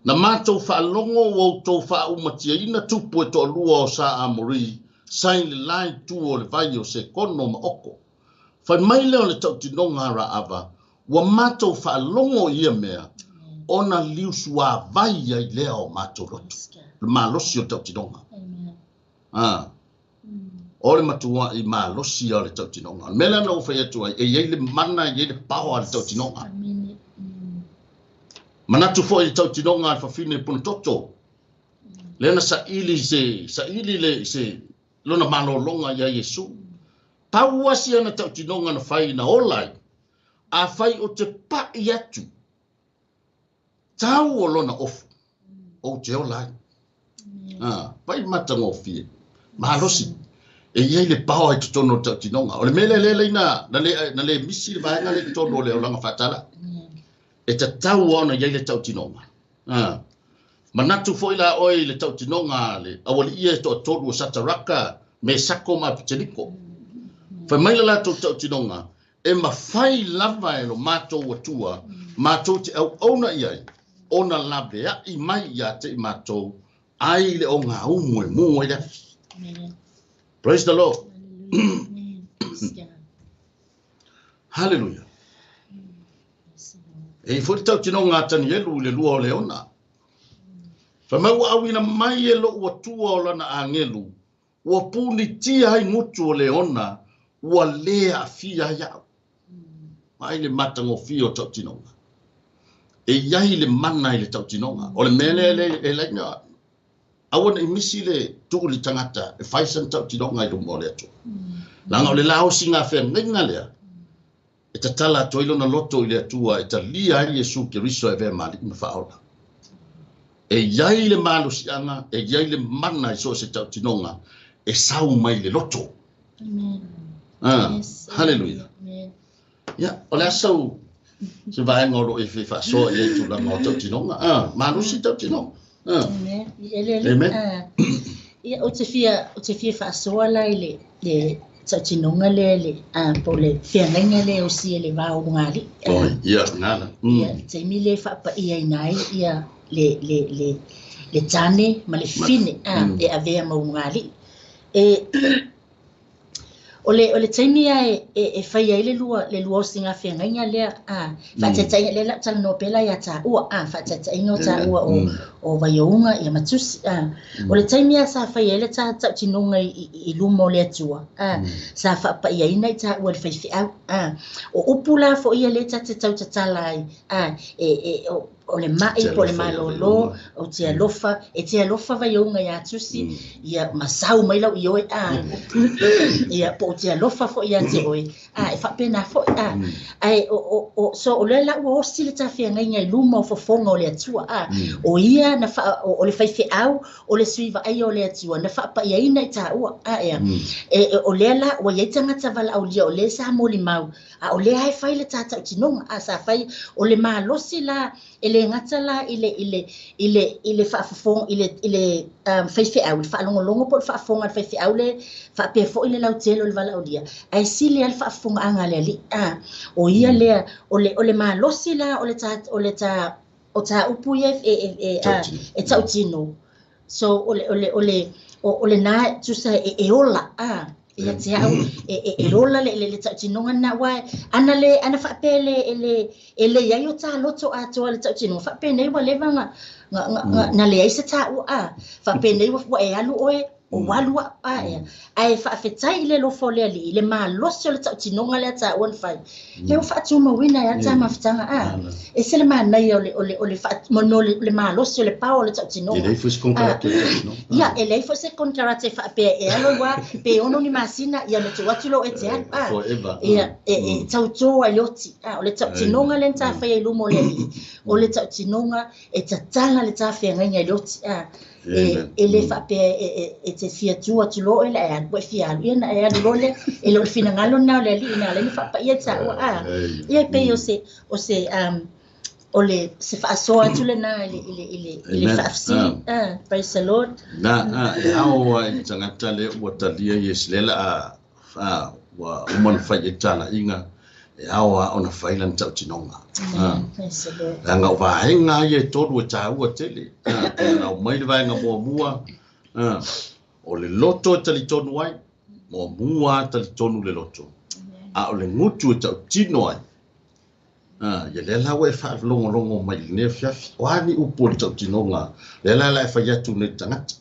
Na matou faalogo ua outou faaumatiaina tupu e toalua o Sa Amori sa i le la itu o le vai o Sekono ma Oko. Fai mai lea o le tautinoga a Raava, ua matou faalogo i ia mea, ona liusuavai ai lea o matou loto. Le malosi o le tautinoga. O le matuai malosi o le tautinoga. O le mea lea na ou fai atu ai, e i ai le mana, e i ai le paoa o le tautinoga. Manatu foi i le tautinoga a le fafine punatoto, lea na saili se, saili le, se lona malologa ia Iesu. Pau lava si ana tautinoga na fai na ola ai, afai ou te pai atu, tau o lona ofu. Ou te ola ai. Vai matagofie. Malosi. E i ai le paoa i totonu o le tautinoga. O le mea lea lea leina, na le misi le vaega lea i totonu o le olaga faatala. E tatau lava ona i ai le tautinoga. Manatu foi la oe i le tautinoga le aualiia e toatolu o Sataraka, Mesako ma Apiteniko. Fai mai le latou tautinoga, e mafai lava e lo matou Atua, matou te auauna i ai, ona laveai mai ia te i matou, ai le ogaumu e mu ai le afi. Praise the Lord. Hallelujah. E i foi le tautinoga a Tanielu i le 2 o Leona. Fai mai ua auina mai e lou Atua o lana agelu, ua punitia ai gutu o Leona, ua le aafia ai au. Vaai le matagofie o tautinoga. E i ai le mana i le tautinoga. O le mea lea e laina, aua nei misi le tuu le tagata e fai sana tautinoga i luma o le Atua. Leaga o le laosiga feagaiga lea, e tatala atu ai lona loto i le Atua e talia ai Iesu Keriso e avea ma alii ma faaola. E i ai le malosiaga, e i ai le mana i so o se tautinoga e sau mai le loto. Amen. Hallelujah. Ia, o le a sau se vaega o loo e faasoa i ai tulaga o tautinoga. Malosi tautinoga. Amen. Amen. Ia, ou te fia faasoa la i le tautinoga lea le po o le feagaiga lea o si e le va o lugalii. Ia, ngala. Ia, le taimi lea e faapaia ai ia le tane ma le fine e avea ma ulugalii. E o le taimi e fai ai le lua o singa feagaiga lea faataitaiga lea lau talanoa pea la ia taua faataitaiga o taua o Vaiouga ia ma Tusi o le taimi sa fai ai le tautinoga i luma o le Atua sa faapaiaina i taua le faifeau o upu la foi ia lea ta te tautatala ai o le mai po le malolo o te alofa e te alofa Vaiouga ia Tusi ia masau mai lau i oe ia po o te alofa foi ia te oe e faapena foi ai o so o le la ua osi le tafeagaiga i luma o fofoga o le Atua o ia na o le faifeau o le sui vaai o le Atua na faapaiaina i taua ea o lea la ua iai tagata valaaulia o le sa molimau a o lea e fai le tatautinoga sa fai o le malosi la e le gata la i le faafofoga i le faifeau le faalogologo po o le faafofoga le faifeau le faapea foi le lautele o le valaaulia ae sili lava le faafofogaaga a le alii o ia lea o le malosi la o ta upu ia e tautino so o le na tusa e ola ia te au e ola le tautinoga na ua ana le ana faapea e le iai o tā loto atoa le tautinoga faapenei ua leva na leai se taua faapenei ua e alu oe o alu ea ae faafetai i le alofa o le alii le malosi o le tautinoga lea taua na fai lea ua faatumauina ai a le tā mafutaga e se le manaia o le malosi o le pao o le tautinoga e leai foi se konekarate o le tautinoga ia e leai foi se konekarate faapea e alo lua pe 6 ni masina ia na tuu atu lou e te alu ia e tautoa i le oti o le tautinoga lea na tā faia i luma o le alii o le tautinoga e tatala le tafeagaiga i le oti e le faapea e te fia tu atu loa oe la e alu, ua e fia alu ia na e alu loa lea, e le o le finagalo lena o le alii na ala ai ona faapaia taua ia e pei o se o le se faasoa atu lena i le faafesili. Praise the Lord. Na e ao ai le tagata lea ua talia Iesu lea la ua uma ona fai ai talaiga e ao a ona fai lana tautinoga. Praise the Lord. Leaga o vaega ia e tolu e taua tele. Pe na aumai le vaega muamua, o le loto e talitonu ai, muamua talitonu le loto. A o le gutu e tautino ai. Ia lea la ua e faalogologo mai i lenei afiafi. O a ni upu o le tautinoga, lea la la e fai atu nei tagata.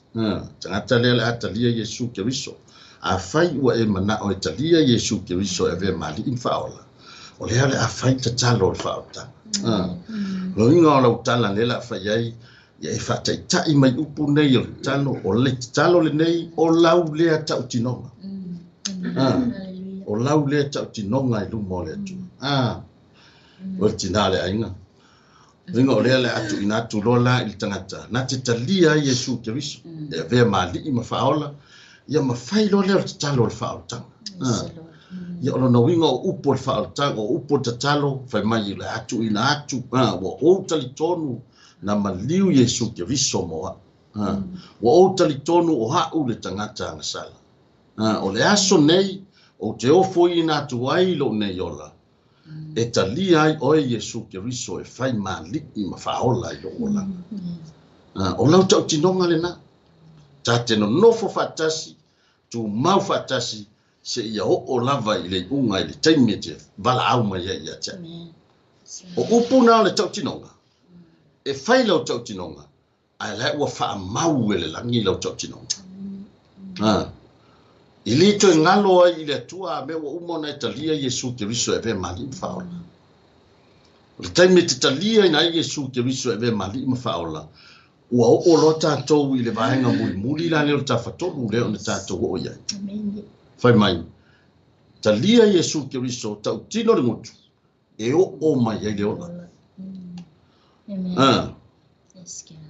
Tagata lea le a talia Iesu Keriso. A fai ua e manao e talia Iesu Keriso e avea ma alii ma faaola. O lea le a fai tatalo o le faaolataga. Loiga o lau tala lea la a fai ai, ia e faataitai mai upu nei o le tatalo, o le tatalo lenei o lau lea tautinoga. O lau lea tautinoga i luma o le Atua. O le tina le aiga. Uiga o lea le a tuuina atu loa la i le tagata na te talia ai Iesu Keriso e avea ma Alii ma Faaola, ia ma fai loa lea o le tatalo o le faaolataga. Ia o lona uiga o upu o le faaolataga, o upu o le tatalo, fai mai o le a tuuina atu, ua ou talitonu na maliu Iesu Keriso mo a'u. Ua ou talitonu o a'u le tagata agasala. O le aso nei ou te ofoina atu ai lou nei ola, e talia ai oe Iesu Keriso e fai ma Alii ma Faaola i lou olaga. O lau tautinoga lena. Ta te nonofo faatasi, tumau faatasi, seia oo lava i le iuga i le taimi e te valaau mai ai ia te a'u. O upu na o le tautinoga, e fai lau tautinoga, ae la e ua faamau e le lagi lau tautinoga. E le toe galo ai i le Atua a mea ua uma ona e talia Iesu Keriso e avea ma Alii ma Faaola. O le taimi e te taliaina ai Iesu Keriso e avea ma Alii ma Faaola, ua oo loa tatou i le vaega mulimuli la lea o le Tafatolu lea ona tatou oo i ai. Fai mai, talia Iesu Keriso, tautino le gutu, e oo mai ai le ola.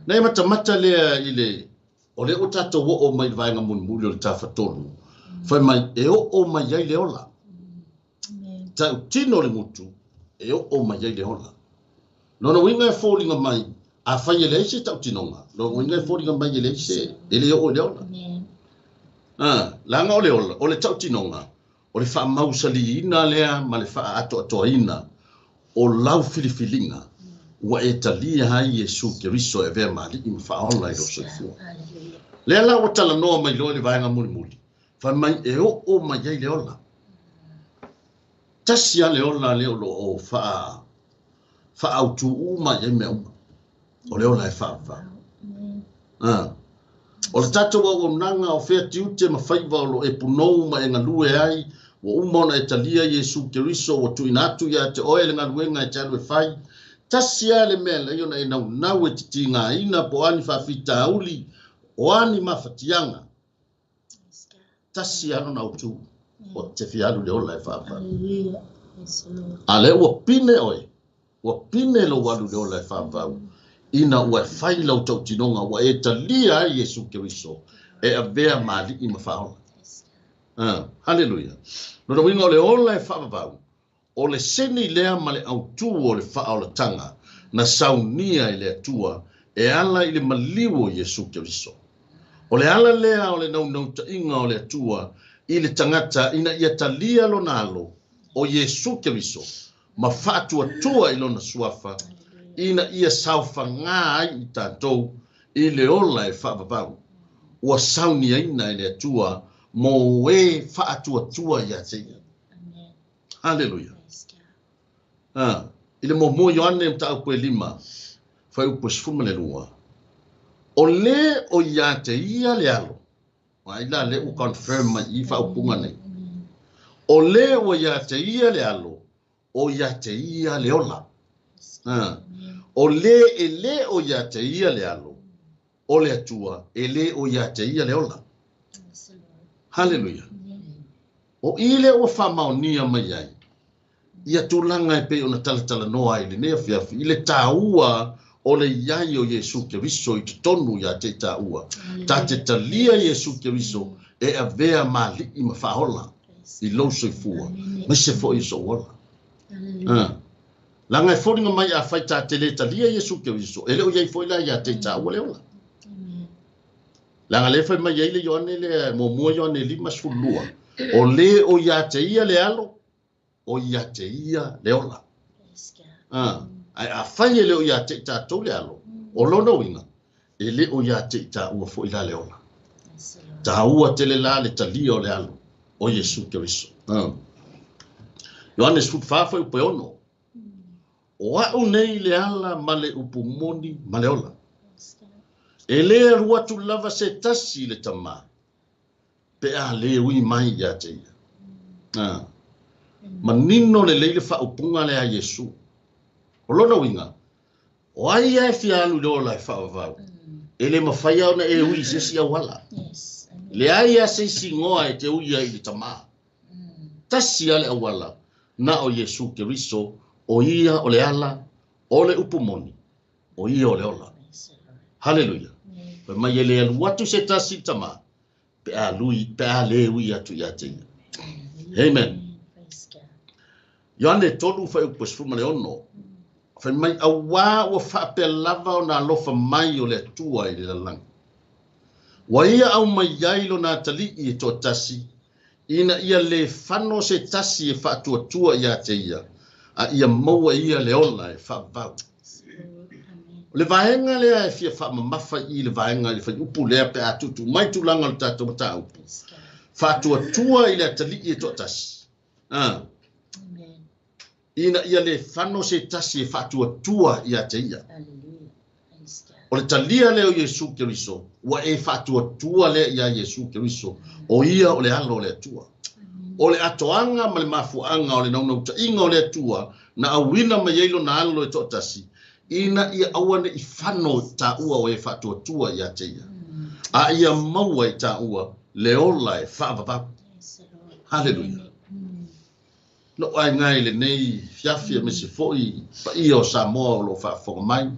Na e matamata lea i le, o lea ua tatou oo mai i le vaega mulimuli o le Tafatolu, fai mai, e oo mai ai le ola. Tautino le gutu, e oo mai ai le ola. Lona uiga e foliga mai, afai e leai se tautinoga, lona uiga e foliga mai e leai se, e le oo i le ola. Leaga o le ola, o le tautinoga, o le faamausaliina lea ma le faaatoatoaina o lau filifiliga, ua e talia ai Iesu Keriso e avea ma Alii ma Faaola i lou soifua. Lea la ua talanoa mai loa i le vaega mulimuli, fai mai e oo mai ai le ola. Tasi lava le ola lea o lo o faaautu uma i ai mea uma, o le ola e faavavau. O le tatou auaunaga o fea tiute ma faiva o lo e punou ma e galue ai, ua uma ona e talia Iesu Keriso, ua tuuina atu ia te oe le galuega e te alu e fai. Tasi lava le mea lea ona e naunau e titigaina po o a ni faafitauli, o a ni mafatiaga. Tasi lava lona autu, o te fia alu i le ola e faavavau. A lea ua pine oe, ua pine lou alu i le ola e faavavau, ina ua e fai lau tautinoga, ua e talia ai Iesu Keriso e avea ma Alii ma Faaola. Haleluia. Lona uiga o le ola e faavavau, o le seni lea ma le autu o le faaolataga na saunia e le Atua e ala i le maliu o Iesu Keriso. O le ala lea o le naunautaiga o le Atua i le tagata ina ia talia lona alo o Iesu Keriso ma faatuatua i lona suafa ina ia saofagā ai i tatou i le ola e faavavau, ua sauniaina e le Atua mo e faatuatua ia te ia. Haleluia. I le muamua Ioane mataupu e 5, fuaiupu e 12, o le o ia te ia le alo, ai la le ua confirm mai i faaupuga nei, o le ua ia te ia le alo, o ia te ia le ola. O le e le o ia te ia le alo, o le Atua e le o ia te ia le ola. Haleluia. O i le ua faamaonia mai ai, ia tulaga e pei ona talatalanoa ai lenei afiafi, i le tāua o le iai o Iesu Keriso i totonu ia te i tāua. Ta te talia Iesu Keriso e avea ma Alii ma Faaola i lou soifua, mai se foi i sou ola. Leaga e foliga mai afai ta te le talia Iesu Keriso, e le o iai foi la ia te i tāua le ola. Leaga le fai mai ai le Ioane le muamua Ioane 5:12, o le o ia te ia le alo, o ia te ia le ola. Ae afai e le o ia te i tātou le alo, o lona uiga, e le o ia te i tāua foi la le ola. Tāua tele la le talia o le alo, o Iesu Keriso. Ioane 14 fuaiupu e 6, o a'u nei le ala ma le upu moni ma le ola. E le alu atu lava se tasi i le Tamā, pe a le ui mai ia te ia. Manino lelei le faaupuga lea a Iesu. O lona uiga, o ai e fia alu i le ola e faavavau, e le mafai ona e ui i se isi auala. Leai a se isi igoa e te ui ai i le Tamā. Tasi lava le auala, na o Iesu Keriso, o ia o le ala, o le upu moni, O ia o le ola. Haleluia. Fai mai e le alu atu se tasi i le Tama, pe a lui, pe a le ui atu ia te ia. Amen. Ioane 3 fuaiupu 16. Fai mai, auā ua faapea lava ona alofa mai o le Atua i le lalolagi. Ua ia aumai ai lona atalii e toatasi, ina ia le fano se tasi e faatuatua ia te ia, a ia maua e ia le ola e faavavau. O le vaega lea e fia faamamafa i le vaega i le fuaiupu lea pe a tuutuu mai tulaga o le tatou mataupu. Faatuatua i le atalii e toatasi. Ah. Ina ia le fano se tasi e faatuatua ia te ia. O le talia lea o Iesu Keriso, ua e faatuatua lea iā Iesu Keriso, o ia o le Alo o le Atua. O le atoaga ma le mafuaaga o le naunautaiga o le Atua na auina mai ai lona Alo e toatasi, ina ia aua ne i fano taua o e faatuatua ia te ia, a ia maua e taua le ola e faavavau. Haleluia! Lou aiga i lenei fiafi aemaise foi paia o Samoa o lo o faafofoga mai,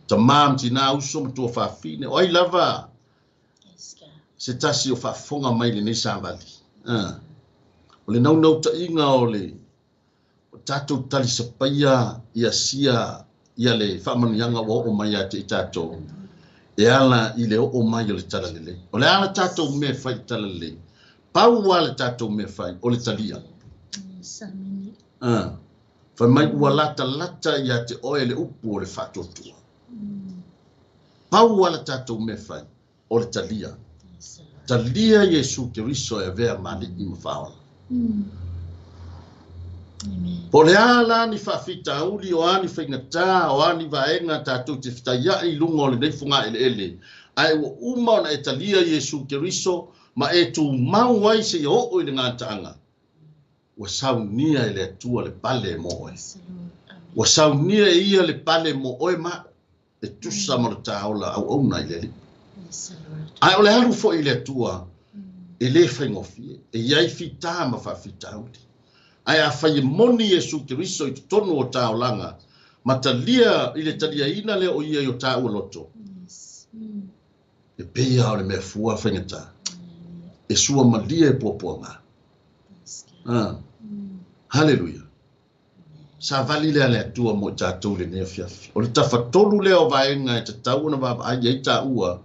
tama ma tina, uso ma tuafafine, o ai lava se tasi o faafofoga mai i lenei savali. O le naunautaiga o le tatou talisapaia ia sia ia le faamanuiaga ua oo mai ia te i tatou e ala i le oo mai o le Talalelei. O le a le tatou mea e fai i le Talalelei? Pau lava le tatou mea fai, o le talia. Fai mai ua latalata ia te oe le upu o le faatuatua. Pau lava le tatou mea fai, o le talia. Talia Iesu Keriso e avea ma Alii ma Faaola. Po o le a la ni faafitauli, o a ni faigata, o a ni vaega tatou te fetaiai i luga o lenei fogaeleele, ae ua uma ona e talia Iesu Keriso ma e tumau ai seia oo i le gataaga, ua saunia e le Atua le pale mo oe. Ua saunia e ia le pale mo oe ma au, e tusa ma lo ta ola auauna i le Alii. Ae o le alu foi i le Atua, e le faigofie, e i ai fita ma faafitauli. Ae afai e moni Iesu Keriso i totonu o ta olaga, ma talia i le taliaina lea o ia i o taua loto, E pei lava o le mea fua faigata, e suamalie e puapuaga. Ah. Haleluia. Savali lea le Atua mo i tatou i lenei afiafi. O le tafatolu lea o vaega e tatau ona vaavaai i ai taua,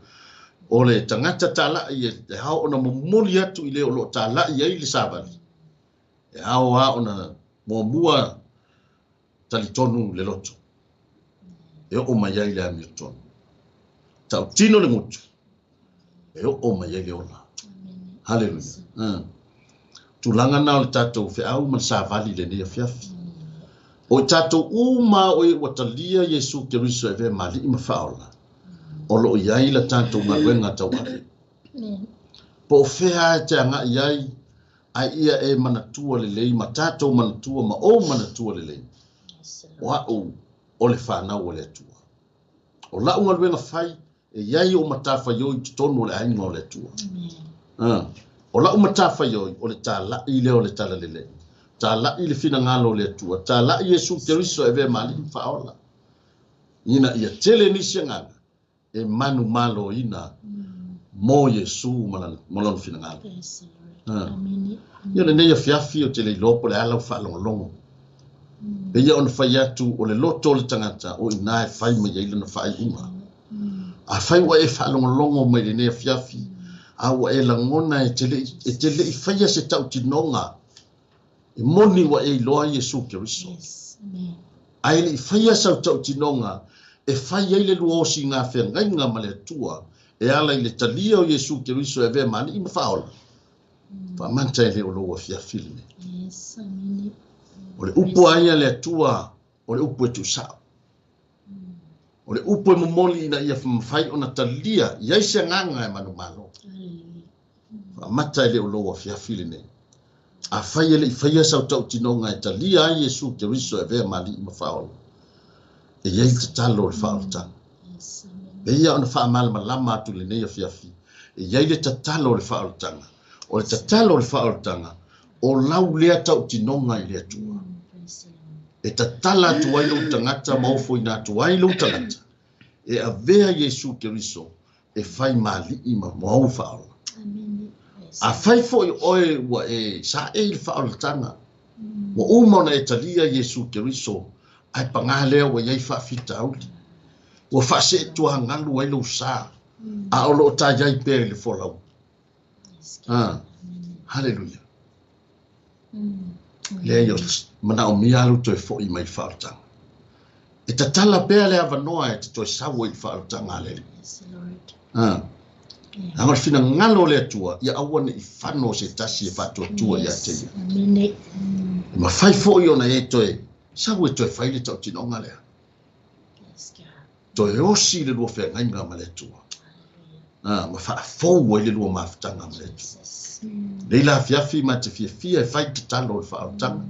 o le tagata talai e ao ona momoli atu i le o lo o talai ai le savali. E ao lava ona muamua talitonu le loto e oo mai ai le amiotonu. Tautino le gutu e oo mai ai le ola. Haleluia. Tulaga na o le tatou feau ma le savali i lenei afiafi. O i tatou uma o e ua talia Iesu Keriso e avea ma Alii ma Faaola, o lo o i ai la tatou galuega tauave. Po o fea e te agai ai, Ae ia e manatua lelei ma tatou manatua ma ou manatua lelei, o a'u o le fanau a le Atua. O la'u galuega fai, e i ai o'u matafaioi i totonu o le aiga o le Atua. O la'u matafaioi, o le tala'i lea o le Talalelei, tala'i le finagalo o le Atua, tala'i Iesu Keriso e avea ma Alii ma Faaola, ina ia tele nisi agaga e manumaloina mo Iesu ma lona finagalo. Ia lenei afiafi ou te le iloa po o le a lau faalogologo. Pei ona fai atu o le loto o le tagata o i ina e fai mai ai lana faaiuga. Afai ua e faalogologo mai lenei afiafi a ua e lagona e te le e te le i faia se tautinoga e moni ua e iloa Iesu Keriso. Ae le i faia sau tautinoga e fai ai le luaosi i ngā feagaiga ma le Atua e ala i le talia o Iesu Keriso e avea ma Alii ma Faaola, faamanta e le o lou afiafi lenei. O le upu a ia le Atua, o le upu e tuusao. O le upu e momoli ina ia mafai ona talia i ai se agaga e manumalo. Faamata e le o lou afiafi lenei. Afai e le i faia sau tautinoga e talia ai Iesu Keriso e avea ma Alii ma Faaola, e i ai le tatalo o le faaolataga. Pei ona faamalamalama atu i lenei afiafi, e i ai le tatalo o le faaolataga. O le tatalo o le faaolataga, o lau lea tautinoga i le Atua. E tatala atu ai lou tagata ma ofoina atu ai lou tagata e avea Iesu Keriso e fai ma alii ma ou faaola. Afai foi o oe ua e saei i le faaolataga, ua uma ona e talia Iesu Keriso, ae pagā lea ua i ai faafitauli, ua faaseetuagalu ai lou sa, a o lo o taiai pea i le folau. Haleluia. Leai, o manaomia lou toe foi mai i le faaolataga. E tatala pea le avanoa e te toe sau ai i le faaolataga a le Alii. Leaga o le finagalo o le Atua, ia aua ne i fano se tasi e faatuatua ia te ia. E mafai foi ona e toe sau e toe fai le tautinoga lea. Toe osi le lua feagaiga ma le Atua. Ma faafou ai le lua mafutaga ma le Atua. Nei la afiafi ma te fiafia e fai tatalo o le faaolataga.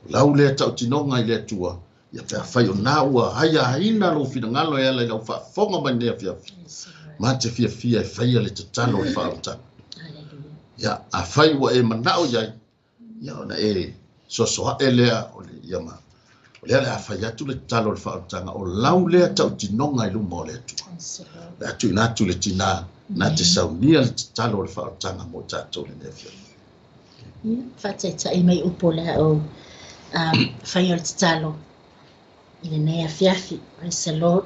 O lau lea tautinoga i le Atua, ia pe afai o na ua haiaina lou finagalo e ala i lau faafofoga mai nei afiafi, ma te fiafia e faia le tatalo o le faaolataga. Ia, afai ua e manao iai, ia ona e soasoae lea o le ia ma o lea o le a fai atu le tatalo o le faaolataga, o lau lea tautinoga i luma o le Atua. O le a tuuina atu le tinā na te saunia le tatalo o le faaolataga mo tatou lenei afiafi. Ia, faataitai mai upu o le a ou faia o le tatalo i lenei afiafi. Praise the Lord.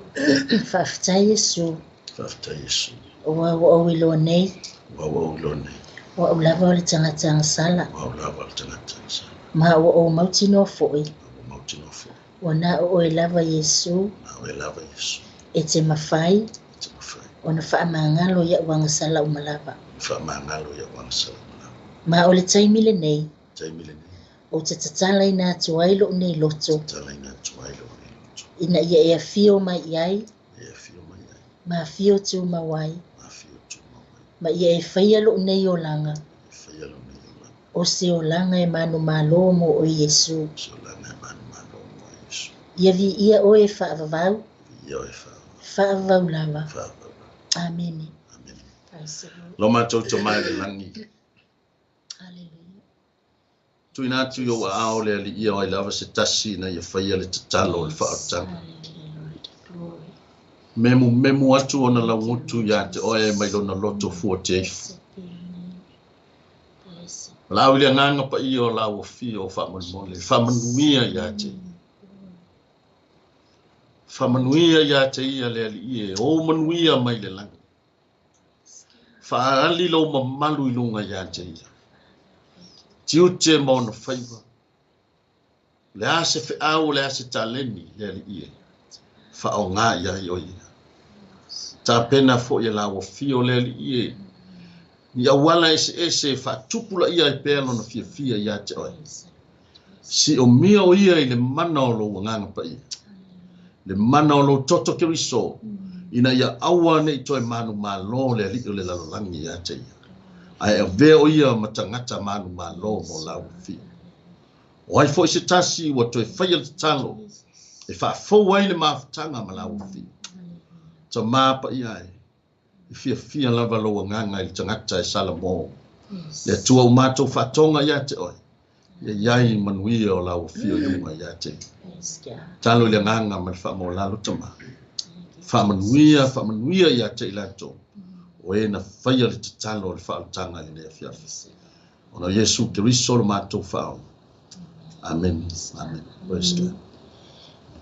Faafetai Iesu. Faafetai Iesu. Ua ua ou iloa nei. Ua ua ou iloa nei. O au lava o le tagata agasala. O au lava o le tagata agasala. Ma ua ou mautinoa foi. Ma ua mautinoa foi. Ua na o oe lava Iesu. Na oe lava Iesu. E te mafai. E te mafai. Ona faamagalo ia'u agasala uma lava. Faamagalo ia'u agasala uma lava. Ma o le taimi lenei. Taimi lenei. Ou te tatalaina atu ai lou nei loto. Tatalaina atu ai lou nei loto. Ina ia e afio mai i ai. E afio mai ai. Ma afio tumau ai. Ma afio tumau ai. Ma ia e faia lou nei olaga. E faia lou nei olaga. O se olaga e manumalo mo oe Iesu. O se olaga e manumalo mo oe Iesu. Ia viia oe e faavavau. Viia oe e faavavau. Faavavau lava. Faavavau lava. Amene. Amene. Praise the Lord. Lo matou Tama i le lagi. Hallelujah. Tuuina atu i ou aao le Alii o ai lava se tasi ina ia faia le tatalo o le faaolataga. Memumemu atu ona laugutu ia te oe mai lona loto fuateifo. Valaau i le agaga paia o lau afio o faamolemole, faamanuia ia te ia. Faamanuia ia te ia le Alii e, ou manuia mai le lagi. Faaali lou mamalu i luga ia te ia. Tiute ma ona faiva. O le a se feau, o le a se taleni, le Alii e, faaaoga i ai o ia. Tapena foi e lau afio le Alii e, ni auala eseese e faatupulaia ai pea lona fiafia ia te oe. Siomia o ia i le mana o lou agaga paia, le mana o lou toto Keriso, ina ia aua ne i toe manumalo le alii o le lalolagi ia te ia, ae avea o ia ma tagata manumalo mo lau afio. O ai foi se tasi ua toe faia le tatalo e faafou ai le mafutaga ma lau afio. Tama paia e, e fiafia lava lou agaga i le tagata e Salamo. Le Atua ua matou faatoga ia te oe, ia i ai manuia o lau afio i luga ia te ia. Talo i le agaga ma le faamaualalo Tama. Faamanuia, faamanuia ia te i latou, o e na faia le tatalo o le faaolataga i lenei afiafi. Ona o Iesu Keriso lo matou faaola. Amen. Amen. Praise God.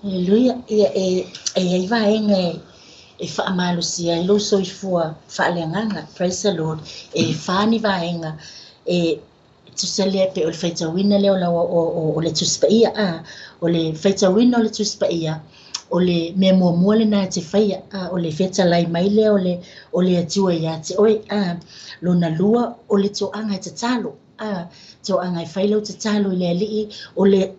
Haleluia. Ia e e i ai vaega e e faamalosia ai lou soifua faaleagaga. Praise the Lord. E fa ni vaega e tusa lea pei o le faitauina lea o lau o, o, o le Tusi Paia. A, o le faitauina o le Tusi Paia, o le mea muamua lena e te faia, a, o le fetalai mai lea o le, o le Atua ia te oe. A, lona lua, o le toaga e tatalo. A, toaga e fai lau tatalo i le Alii, o le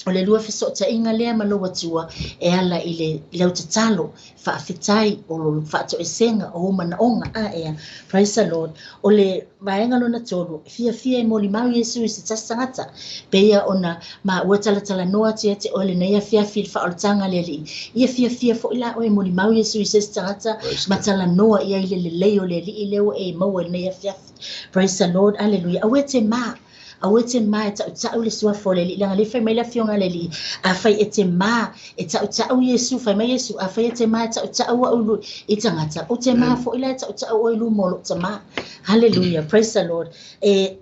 o le lua fesootaiga lea ma lou Atua e ala i le lau tatalo, faafetai, o lou faatoesega, o ou manaoga. A, ea. Praise the Lord. O le vaega lona tolu, e fiafia e molimau Iesu i se tasi tagata, peia ona maua talatalanoa atu ia te oe lenei afiafi i le faaolataga a le Alii. Ia fiafia foi la oe e molimau Iesu i se isi tagata ma talanoa i ai i le lelei o le Alii lea ua e maua i lenei afiafi. Praise the Lord. Aleluia. Aua e te mā. Aua e te ma e ta'uta'u le suafa o le Alii, leaga o lea e fai mai le Afioga a le Alii, afai e te ma e ta'uta'u Iesu, fai mai Iesu, afai e te ma e ta'uta'u a'u i tagata, ou te ma foi la e ta'uta'u oe i luma o lo'u Tamā. Hallelujah, praise the Lord. E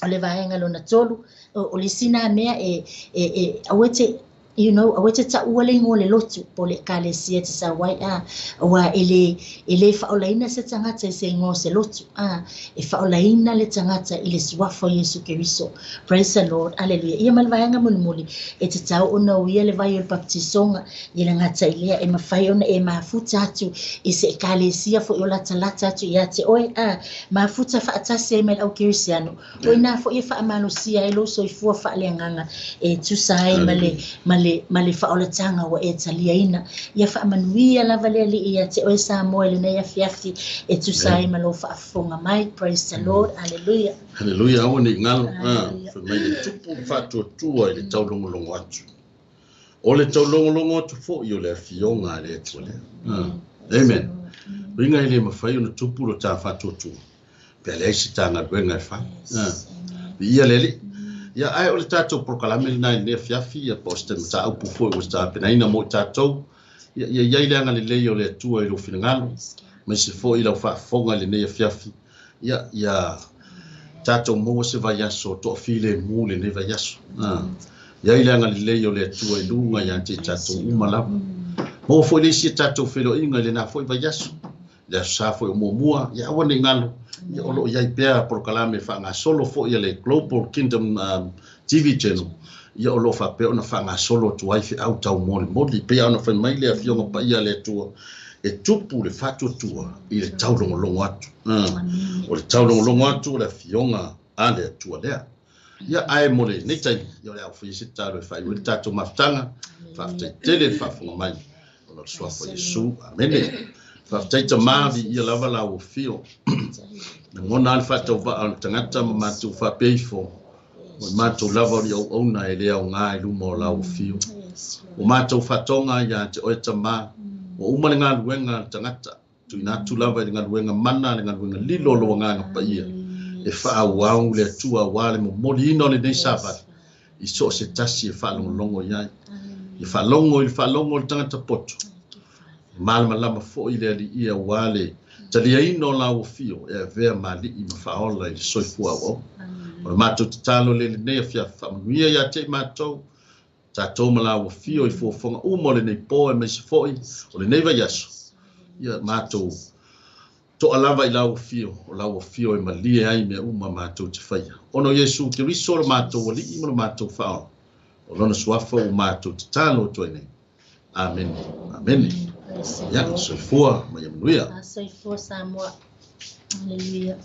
o le vaega lona tolu, o le isi nā mea e, e, e aua e te aua e te ta'ua le igoa o le lotu po o le Ekalesia e te sau ai, a, auā e lē e lē faaolaina se tagata i se igoa o se lotu, a, e faaolaina le tagata i le suafa o Iesu Keriso. Praise the Lord, aleluia. Ia ma le vaega mulimuli, e tatau ona uia le vai o le baptisoga, ia le gata i lea e mafai ona e mafuta atu i se Ekalesia foi o latalata atu iā te oe, a, mafuta faatasi ai ma le au kerisiano. O i ina foi e faamalosia ai lou soifua faaleagaga e tusa ai ma le, ma le, ma le faaolataga ua e taliaina. Ia faamanuia lava le Alii iā te oe Samoa i lenei afiafi e tusa ai ma lou faafofoga mai. Praise the Lord. Hallelujah. Hallelujah. Aua ne i galo, fai mai le tupu le faatuatua i le taulogologo atu. O le taulogologo atu foi o le afioga a le Atua lea. Amen. Uiga e le mafai ona tupu lo ta faatuatua pe a leai se ta galuega e fai. Viia le Alii. Ia, ae o le tatou polokalame lena i lenei afiafi, ia, po o se mataupu foi ua tapenaina mo i tatou. Ia, ia i ai le agalelei o le Atua i lou finagalo, aemaise foi i lau faafofoga i lenei afiafi. Ia, ia tatou maua se vaiaso toafilemu lenei vaiaso. I ai le agalelei o le Atua i luga ia te i tatou uma lava. Maua foi le isi a tatou feiloaiga i lena foi vaiaso. Le Aso Sa foi o muamua, ia aua ne i galo, ia o lo o i ai pea polokalame faagasolo foi a le Global Kingdom TV Channel, ia o lo o faapea ona faagasolo atu ai feau taumolimoli. Pei lava ona fai mai le Afioga Paia a le Atua, e tupu le faatuatua i le taulogologo atu. O le taulogologo atu o le Afioga a le Atua lea. Ia, ae mo lenei taimi, ia o le a ou faia se tatalo e faaiu ai le tatou mafutaga. Faafetai tele le faafofoga mai ona o le suafa o Iesu. Amene. Faafetai Tamā, viia lava la ua fio. Lagona lava le faatauvaa o le tagata ma matou faapea ifo, o i matou lava o le auauna e le aoga i luma o la ua fio. Ua matou faatoga ia te oe Tamā, ua uma le galuega a le tagata, tuuina atu lava i le galuega mana, le galuega lilo o lou Agaga Paia, e faaauau le Atua aua le momoliina o lenei savali i so o se tasi e faalogologo i ai. Ia faalogo i le faalogo o le tagata poto, e malamalama foi le Alii aua le taliaina o la ua fio e avea ma alii ma faaola i le soifua auau. O le matou tatalo lea i lenei afiafi, faamanuia ia te i matou, tatou ma la ua fio i fuafuaga uma o lenei po aemaise foi o lenei vaiaso. Ia matou toa lava i la ua fio, o la ua fio e malie ai mea uma matou te faia. Ona o Iesu Keriso o le matou Alii ma le matou Faaola, o lona suafa ua matou tatalo atu ai nei. Amene. Amene. Ia, soifua ma ia manuia. Soifua Samoa. Hallelujah.